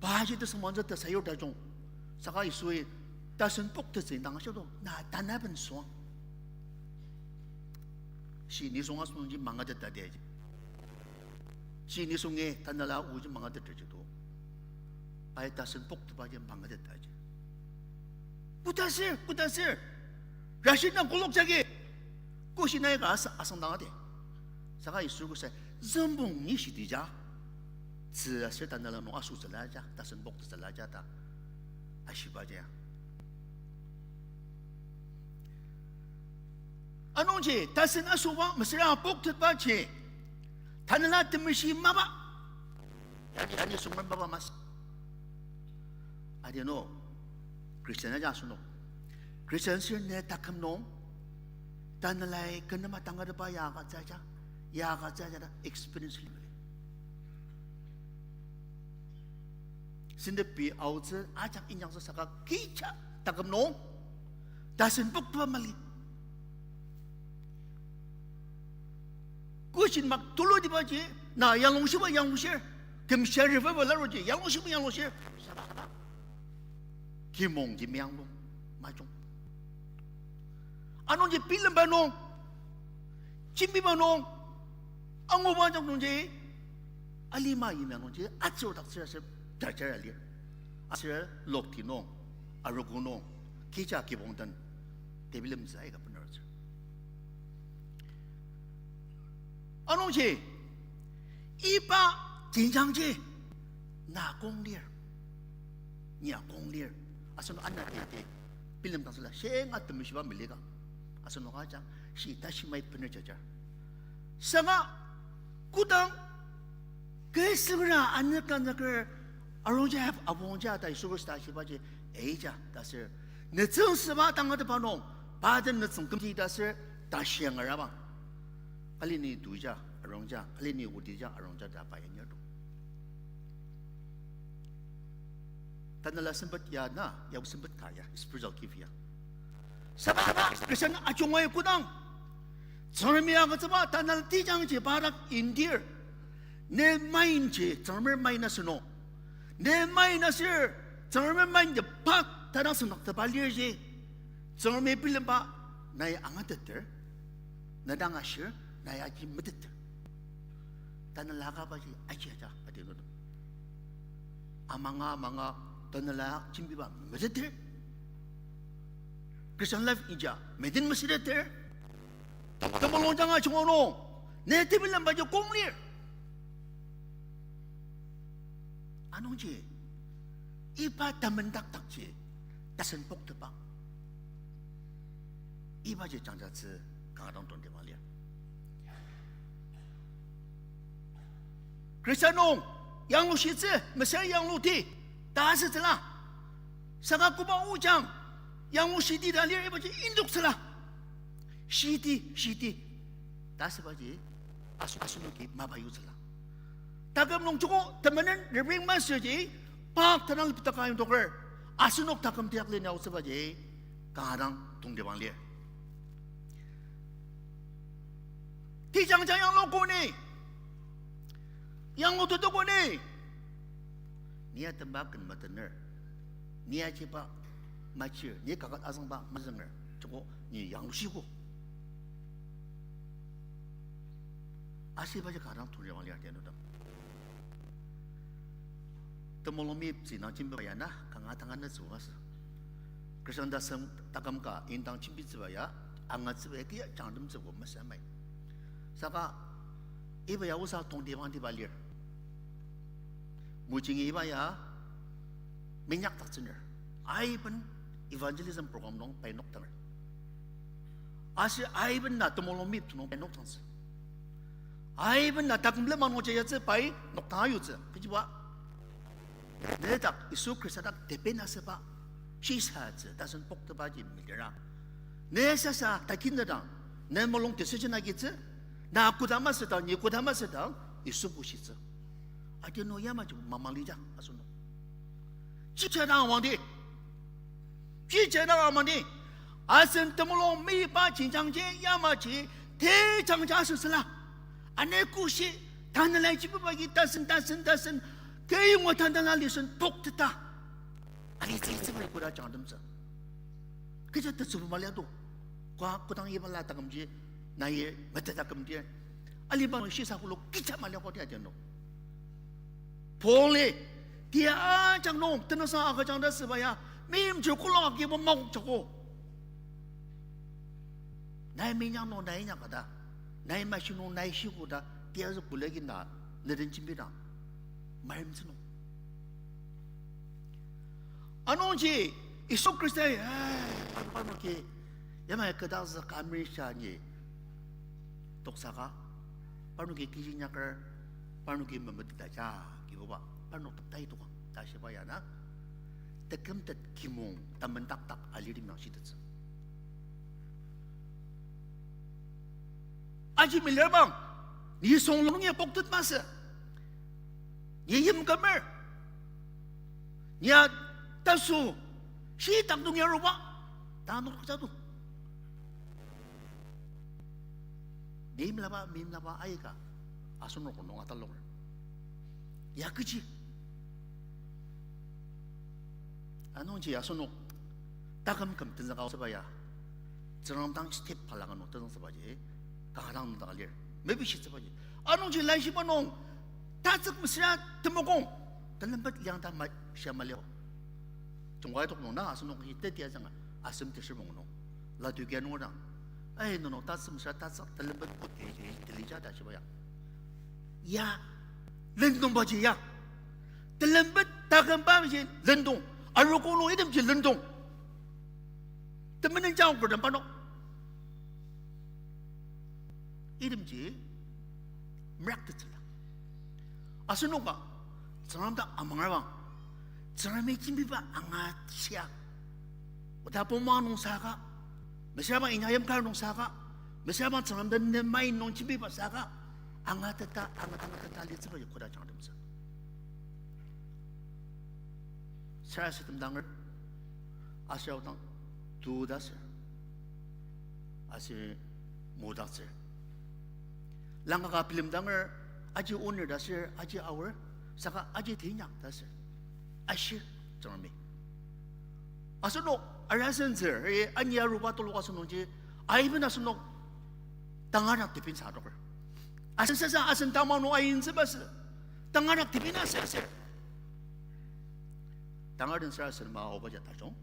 paji tesüngmangtsü ta sayur tajung. Saka Yisui tasen poktettsü indang ashido, na tanaben süang. Shi nisung asenungji mangatet ta diaji. Shi nisungi Tanela oji mangateterji to. Pai tasen poktetbaji mangatet taji. Koda sür, koda sür. Rashid nang kolok jagi. Koshi nai ka asa-, asüngdang adi. Saka Yisu Khrista, zümbong ni shitija. Tzü aser tanela nung asotsüla ja, tasen poktettsüla ja ta. Ashiba ja. Anungji, tasen asoba, mesüra poktetba ji. Tanela temeshi mapa. Yani, yani sungren baba mas. Adi no, Christian aja asenok. Christian sür ne taküm nung, tanelai kenema tangatetba ya agütsü aja, ya agütsü aja ta experience limeli. Sentepi aotsü ajak inyaktsü saka kecha taküm nung, tasen poktetba mali. Question mark tulutibaji, na yanglungshiba yanglushir, kümshia revival aruji, yanglungshiba yanglushir. Kimong ji meyanglung, majung. Anungji bilemba nung, jembiba nung, anguba jak nungji, alima yimya nungji, atsürdaktsür aser, jajar alir. Aser lokti nung, arogo nung, kecha kibong den, tebilemtsü aika bener atsür. Anungji, iba jenjangji, na kong lir, nia kong lir, asenok ana tete, bilemdang süla, shinga temeshiba melika, asenok ajak, shi tashi mai bener jajar. Saka, kodang, kü süngra anü tanzüker, arongja hep abongja ta Yisu Khrista shibaji, eija ta sür. Nütsüng süba tangatetba nung, pa den nütsüng kümji ta sür, tashi angarabang. Alini tuja, arongja, alini odija, arongja ta pa yanyar to. Tanela sempet ya na, ya sempet ka ya, spiritual gift ya. Saka Christian ajungai kodang. Tsüngremi agütsüba tanela tejangji pa dak indir. Ne mind ji Tsüngremer mind asü nung. Ne mind asür Tsüngremer mind ji pa tadak süngdaktepa lirji. Tsüngremi bilemba nai angateter. Nedang ashir nai aji meteter. Tanela kabaji aji aja adi nudem. Amanga amanga tanela jembiba meteter. Christian life ija meden mesüteter. Temulung janga chungo nung, ne tebilembaji kong lir. Anungji, iba temendakdakji, tasen poktetba. Ibaji jangjatsü kanga dang tongtibang lir. Khristan nung yanglushitsü, mesüra yangluti ta asütsüla. Saka koba ojang yanglushiti ta lir ibaji indoktsüla. Shiti, shiti ta asübaji aso-, asenoki mapa yutsüla. Taküm nung joko temenen reverend masüji, pa tanang lepitaka yongdoker, asenok taküm tiak leni aotsübaji, kanga dang tongtibang lir. Tejangja yangluko ni, yanglutetoko ni, ni atemba ken matener, ni ajiba machir, ni kaket azüngba mazünger, joko ni yanglushiko. Asübaji kanga dang tongtibang lir adi nudem. Temulung meyiptsü indang jembiba ya na, kanga tanganetsü masü. Khristan tasen taküm ka indang jembitsüba ya, angatsüba ya kia jangdemtsübo masü amai. Saka, iba ya osa tongtibangtiba lir. Mojingi iba ya, minyakdaktsüner. Aiben evangelism program nung pai nokdanger. Aser aiben na temulung meyiptsü nung pai nokdangtsü. Aiben na taküm lema nung jayatsü pai nokdang ayutsü. Kechiba, nedak Yisu Khrista dak depend asüba, shisatsü tasen poktetbaji milira. Ne sasa takinedang, ne mulung decision agitsü, na koda masüdang, ni koda masüdang, Yisu bushitsü. Adi no yamaji mamalija asenok. Chicha dang wangdi. Chicha dang amangdi. Asen temulung meyipa jenjangji yamaji tejangja asütsüla. Ane koshi, tanelai jibubagi tasen, tasen, tasen, keyonga tanela listen pokteta. Alitsü tsübai koda jangdemtsü. Kecha tetsübu maliato. Kwa kodang iba la takümji, nai meteta kümdir. Aliba shisa kulo kecha maliako tia tiano. Paul-i, tia ajak nung, tenüsa agüjang ta süba ya, meimchir kolong akibo makokjako. Nai minyang nung nai inyaka ta, nai mashi nung nai shiko ta, tiazü kulagi na, neden jembidang, maremtsü nung. Anungji Yisu Khrista, eh, parnoki, yamai kü dang zü ka meisa ni toksaka, parnoki kiji inyaker, parnoki memeteta ja, Kibuba, parnok teptai tokang ta shiba ya na, tekümtet kimong tamendakdak alirtem yang shitettsü. Aji milir bang, ni songlong nungi poktet masü, ni yimkümer, ni ya tasü, shitak nung yaruba, tanur kajadu. Meimlaba, meimlaba aika, asenok nung ataloker. Ya kechi. Anungji asenok taküm küm tenzüka süba ya, Tsüngrem dang step phalanga nung tenzüksübaji, kanga dang nüngdaka lir. Mepishitsübaji. Anungji laishiba nung, tatsük mesüra temokong, telempet liang ta ma-, shia malio. Jungkai tok nung na asenok hi teti azanga, asem teshibong nung. Latukia nung dang. Ai, nenok tatsük mesüra tatsük telempet kut teli, teli, telija ta shiba ya. Ya, lendongbaji ya. Telempet takümbaji lendong. Arogo nung itemji lendong. Temenen jang kurdem parnok. Itemji meraktettsüla. Asenoka, Tsüngrem dang amangerabang, Tsüngremi jembiba angashia. Oda poma nung saka, mesüra bang inyaktem kar nung saka, mesüra bang Tsüngrem den nemai nung jembiba saka, angateta, angat, angateta litsüba ya koda jangtemtsü. Sarasadem danger, aser aodang tuda ser, aser modaktsür. Langka ka bilemdanger, aji onir ta ser, aji aor, saka aji teinyak ta ser. Ashir, Tsüngremi. Asenok, arasentsür, eh, ani aruba tuluka asenokji, aiben asenok, tanganak tepin sa adoker. Asen sasa, asen tamang nung aintsüba sü, tanganak tepin asa ser. Tangar den sarasadema aobaji tajung.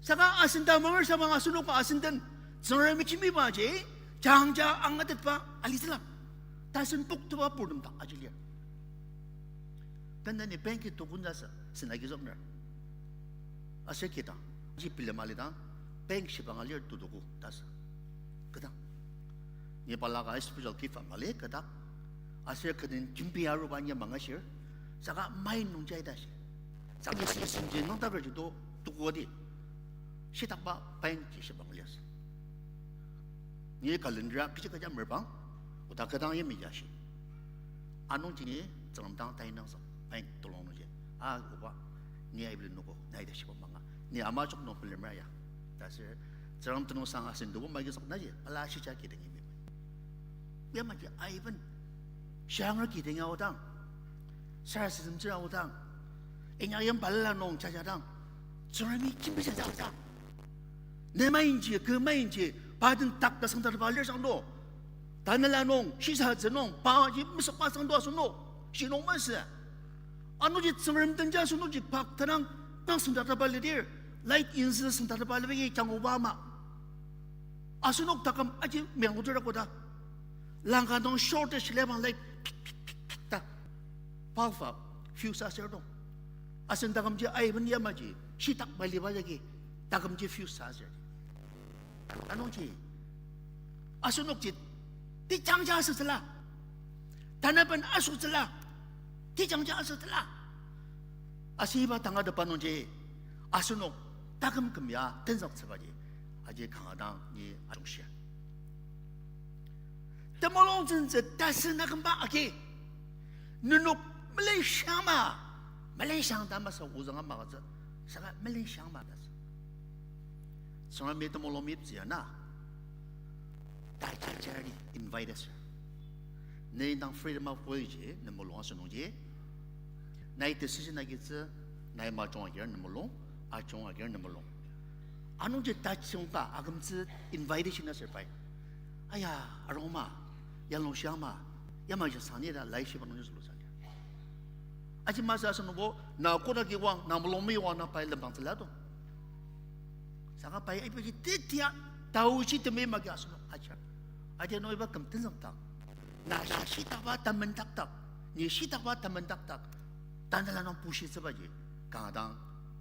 Saka asen tamanger samang asenok asen den Tsüngremi jembibaji, jangja angatetba alitsüla. Tasen poktetba purtem dak aji lir. Tanü ni banki tokon ta sü, sen agizükner. Aser kidang, ji bilem alidang, bank shibang alir tutoku ta sü. Kidang. Ni balaka special gift ama li kü dak. Aser kü den jembi aruba ni mangashir. Saka mai nungji aita shi. Saka ni senji nüngdakerji to tuku adi. Shitakba bank ji shibang liasü. Ni calendar a kechi kecha merbang, oda kü dang yimya shi. Anungji ni Tsüngrem dang tai nangzük, bank tolong nungji. A, oba, ni aibili noko, nai ta shiba manga. Ni ama jok nung bilemer ya. Ta ser, Tsüngrem tenüngsang asen dobo magizük naji, ala shija kidang yimya. Yamaji aiben, shianger kidang aodang, sarasademtsür aodang, inyaktem balala nung jajadang, Tsüngremi jembisatsü aodang. Ne mainji, kü mainji, pa den tak ta sengdaktepa lir sangdo. Tanela nung, shisatsü nung, paji mesükba sangdo asenok, shi nung masü. Anungji Tsüngrem tenji asenokji pak tanang, nang sengdaktepa lidir, light inzü sengdaktepa libagi kyanguba ama. Asenok taküm aji meang oter koda. Langka nung shortage lebang light pik, pik, pik, pik ta. Bulb a fuse aser dong. Asen takümji aiben yamaji, shitak maliba jagi, takümji fuse aser. Anungji, asenokji, tejangja asütsüla. Tanaben asütsüla. Tejangja asütsüla. Asüba tangatetba nungji, asenok taküm küm ya tenzüktsübaji, aji kanga dang ni ajungshir. Temulung tsüngtsü tasü nakümba agi. Nenok melenshang ma, melenshang ta masü ozüng ama agütsü, saka melenshang ma ta sü. Tsüngremi temulung meyiptsü ya na, ta jajari invite asür. Ni dang freedom of will ji, ne mulung asünungji. Nai decision agitsü, nai majung agir ne mulung, ajung agir ne mulung. Anungji tajungba akümtsü invitation asür pai. Aya, arungma, yalungshiangma, yamaji sani ta laishiba nungji zülu sani. Aji masü asünungbo, na koda ki wang, na mulung mi wang na pai lembang tsüla to. Saka pai aibaji tetia, Taoji temeim agi asenok ajar. Aji nung iba küm tenzükdak. Na shitakba tamendakdak. Ni shitakba tamendakdak. Tanela nung bushitsübaji kanga dang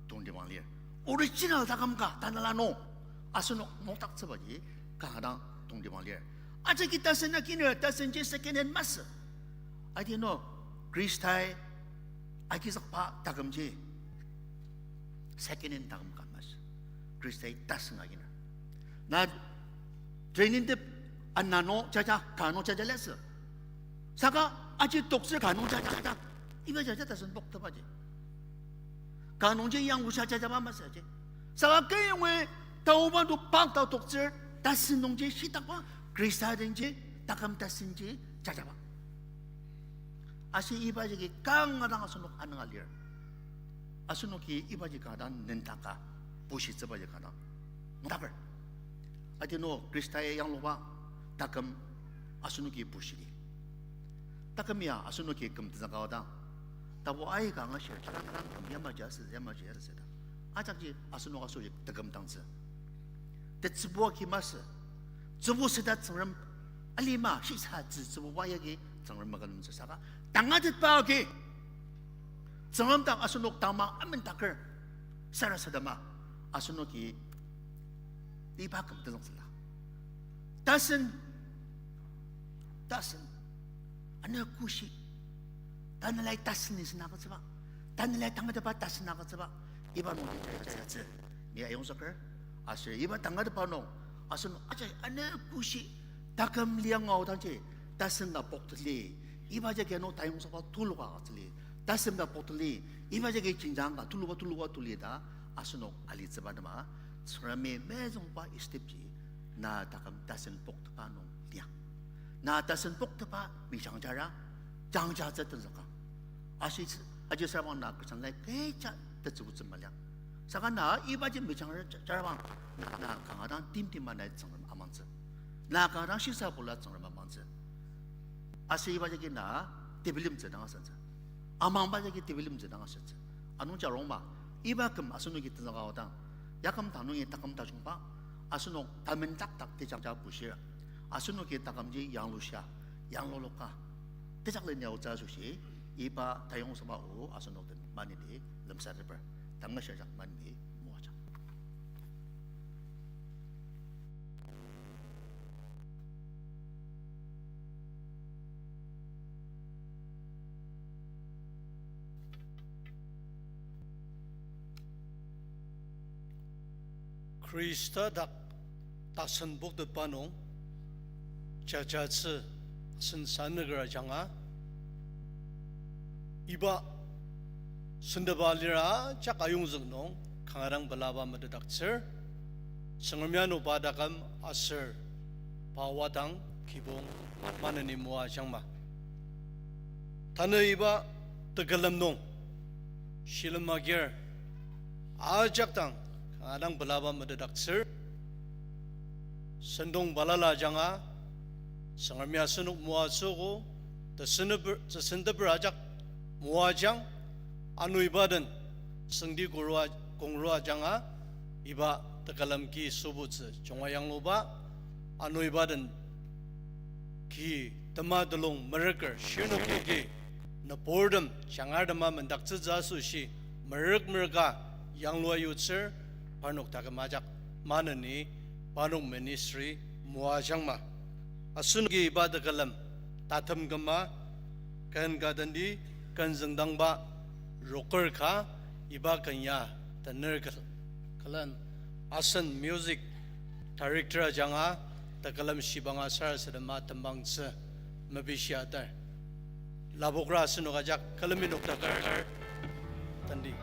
tongtibang lir. Original taküm ka tanela nung asenok nokdaktsübaji kanga dang tongtibang lir. Ajaki tasen akiner, tasenji second hand masü. Adi no, Khristai agizükba takümji second hand taküm ka masü. Khristai tasen akiner. Na training tep ana nung jaja, ka nung jaja liasü. Saka aji toktsür ka nung jaja, jaja. Iba jaja tasen poktepaji. Ka nungji yanglushia jajaba masü ji. Saka keyongi taoba nung pak tao toktsür tasen nungji shitakba Khrista denji taküm tasenji jajaba. Aser iba jagi kanga dang asenok anünga lir. Asenoki ibaji kanga dang nendaka, bushitsübaji kanga dang nokdaker. Adi no Khrista ya yangluba taküm asenoki bushidi. Taküm ya asenoki küm tenzüka odang, tapu aika angashir, kanga dang küm yamaji asü, yamaji asü ta. Ajakji asenok asoshi tekümdangtsü. Tetsübu agi masü. Tsübu süta Tsüngrem alima shisa tsü tsübuba yagi Tsüngrem makülemtsü saka tangatetba agi Tsüngrem dang asenok tangma amendaker sarasadema asenoki iba küm tenzüktsüla. Tasen, tasen, ano kushi, tanelai tasen ni sen agütsüba, tanelai tangatetba tasen agütsüba, iba nung tsü, ni ayongzüker, aser iba tangatetba nung, asen aja ano kushi, taküm liang aodangji, tasen ka pokteli, iba jagi ano tayongzükba tuluka agütsüli, tasen ka pokteli, iba jagi jenjang ka tuluba tuluba tuli ta, asenok alitsüba tema, Tsüngremi mezüngba step ji, na taküm tasen poktepa nung liang. Na tasen poktepa mijang jara, jangja tsü tenzüka. Ashi, aji sürbang na Christian life kecha tetsübutsü maliang. Saka na ibaji mijang ja-, jarabang, na kanga dang timtima nai Tsüngrem amangtsü. Na kanga dang shisa bula Tsüngrem amangtsü. Aser iba jagi na tebilemtsü dang asentsü. Amangba jagi tebilemtsü dang asentsü. Anungji arungma, iba küm asenoki tenzüka aodang, yaküm tanungi taküm tajungba, asenok tamendakdak tejangja bushir, asenoki takümji yanglushia, yangluluka, tejakleni aotsü asoshi, iba tayongzükba o asenok den maneni lemsateper, tangar shia ajak maneni moajang. Khrista dak tasen poktetba nung jajatsü asen sanüker ajanga, iba sendaba lira ajak ayongzük nung kanga dang pelaba metetdaktsür, Tsüngremi ano pa taküm aser pa wadang kibong maneni moajangma. Tanü iba tekülem nung shilem agir ajak dang kanga dang pelaba metetdaktsür, sentong balala ajanga Tsüngremi asenok moatsüogo, tesenteper, tesenteper ajak moajang, ano iba den süngdi kurua, kongrua ajanga, iba tekülem ki sübutsü junga yangluba, ano iba den ki tema telung merüker shirnoki ki nüburtem jangar tema mendaktsütsü asoshi merük merüka yanglua yutsür, parnok taküm ajak maneni parnok ministry moajangma. Asenoki iba tekülem tatem küma, ken ka tendi, ken züngdangba roker ka, iba ken ya tener kü-, külen asen music director ajanga tekülem shibanga sarasadema tembangtsü mepishia atar. Lapokra asenok ajak külemi noktaker tendi.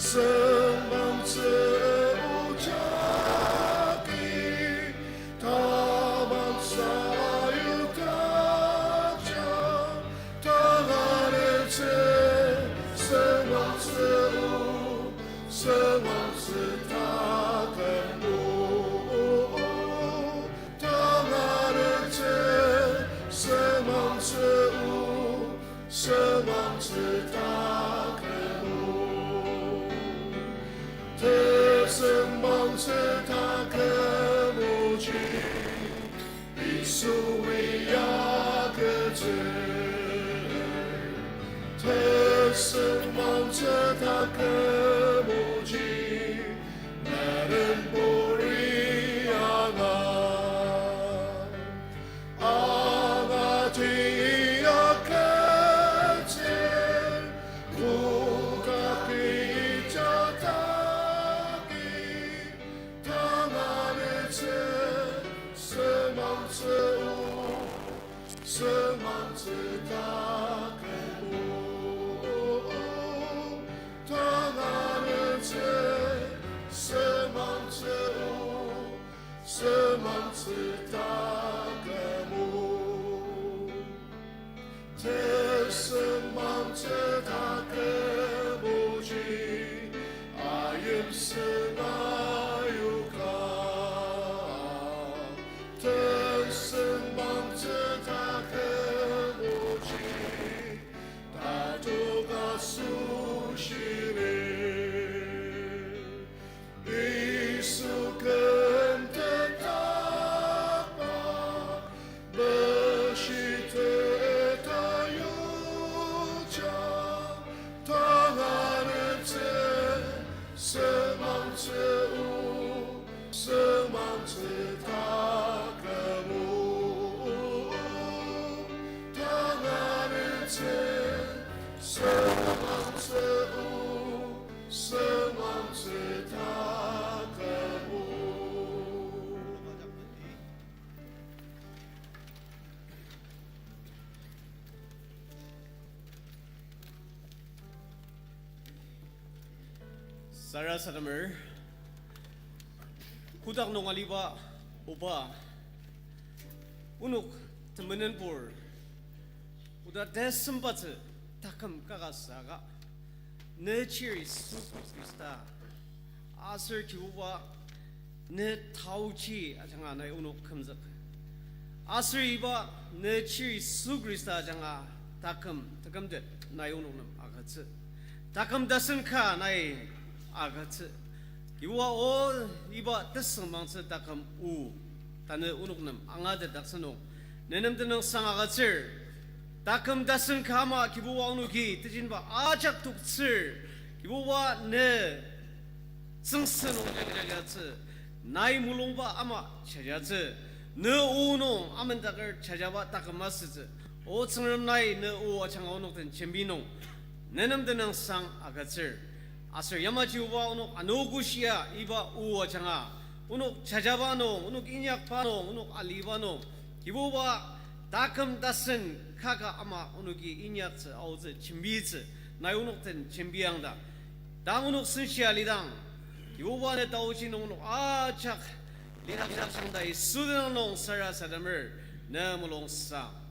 Sengmangtsü o jagi, tamang sayuka, Sengmangtsü taküm o, tangatettsü sengmangtsü o, sengmangtsü taküm o. Tesengmangtsü taküm oji Yisui agütsür. Tesengmangtsü taküm oji Melenburi anga. Angati agütsür, kotak ijataki, tangatettsü sengmangtsü o, sengmangtsü taküm o, tangatettsü sengmangtsü o, sengmangtsü taküm o. Tesengmangtsü taküm oji ayimsüng ayuka. Tesengmangtsü taküm oji tatok asoshi lir. Yisu ken tetakba meshi teta yuja, tangatettsü sengmangtsü o, sengmangtsü taküm o, tangatettsü sengmangtsü o, sengmangtsü taküm o. Sarasademer, kotak nung aliba oba, onok temenenpur, oda tesembatsü taküm kaka saka, ne chir Yisu Khrista, aser Kibuba, ne taochi ajanga nai onok kümzük. Aser iba ne chir Yisu Khrista ajanga taküm, takümtet nai onok nem agütsü. Taküm tasen ka nai agütsü. Kibuba o iba tesengmangtsü taküm o tanü onok nem angatetdaktsü nung, ne nem tenüngsang agütsür. Taküm tasen ka ama Kibuba onoki tejinba ajak toktsür. Kibuba ne tsüngsü nung jajatsü, nai mulungba ama jajatsü, ne o nung amendaker jajaba taküm asütsü. O Tsüngrem, nai ne o ajanga onok den jembi nung, ne nem tenüngsang agütsür. Aser yamaji oba onok anogoshia iba o ajanga, onok jajaba nung, onok inyakba nung, onok aliba nung, Kibuba, taküm tasen kaka ama onoki inyaktsü, aotsü, jembitsü, nai onok den jembiangdang, tang onok senshia lidang, Kibuba ne taochi nung onok ajak lidang, lidang shangdai Yisu tenüng nung sarasademer, ne mulungsang.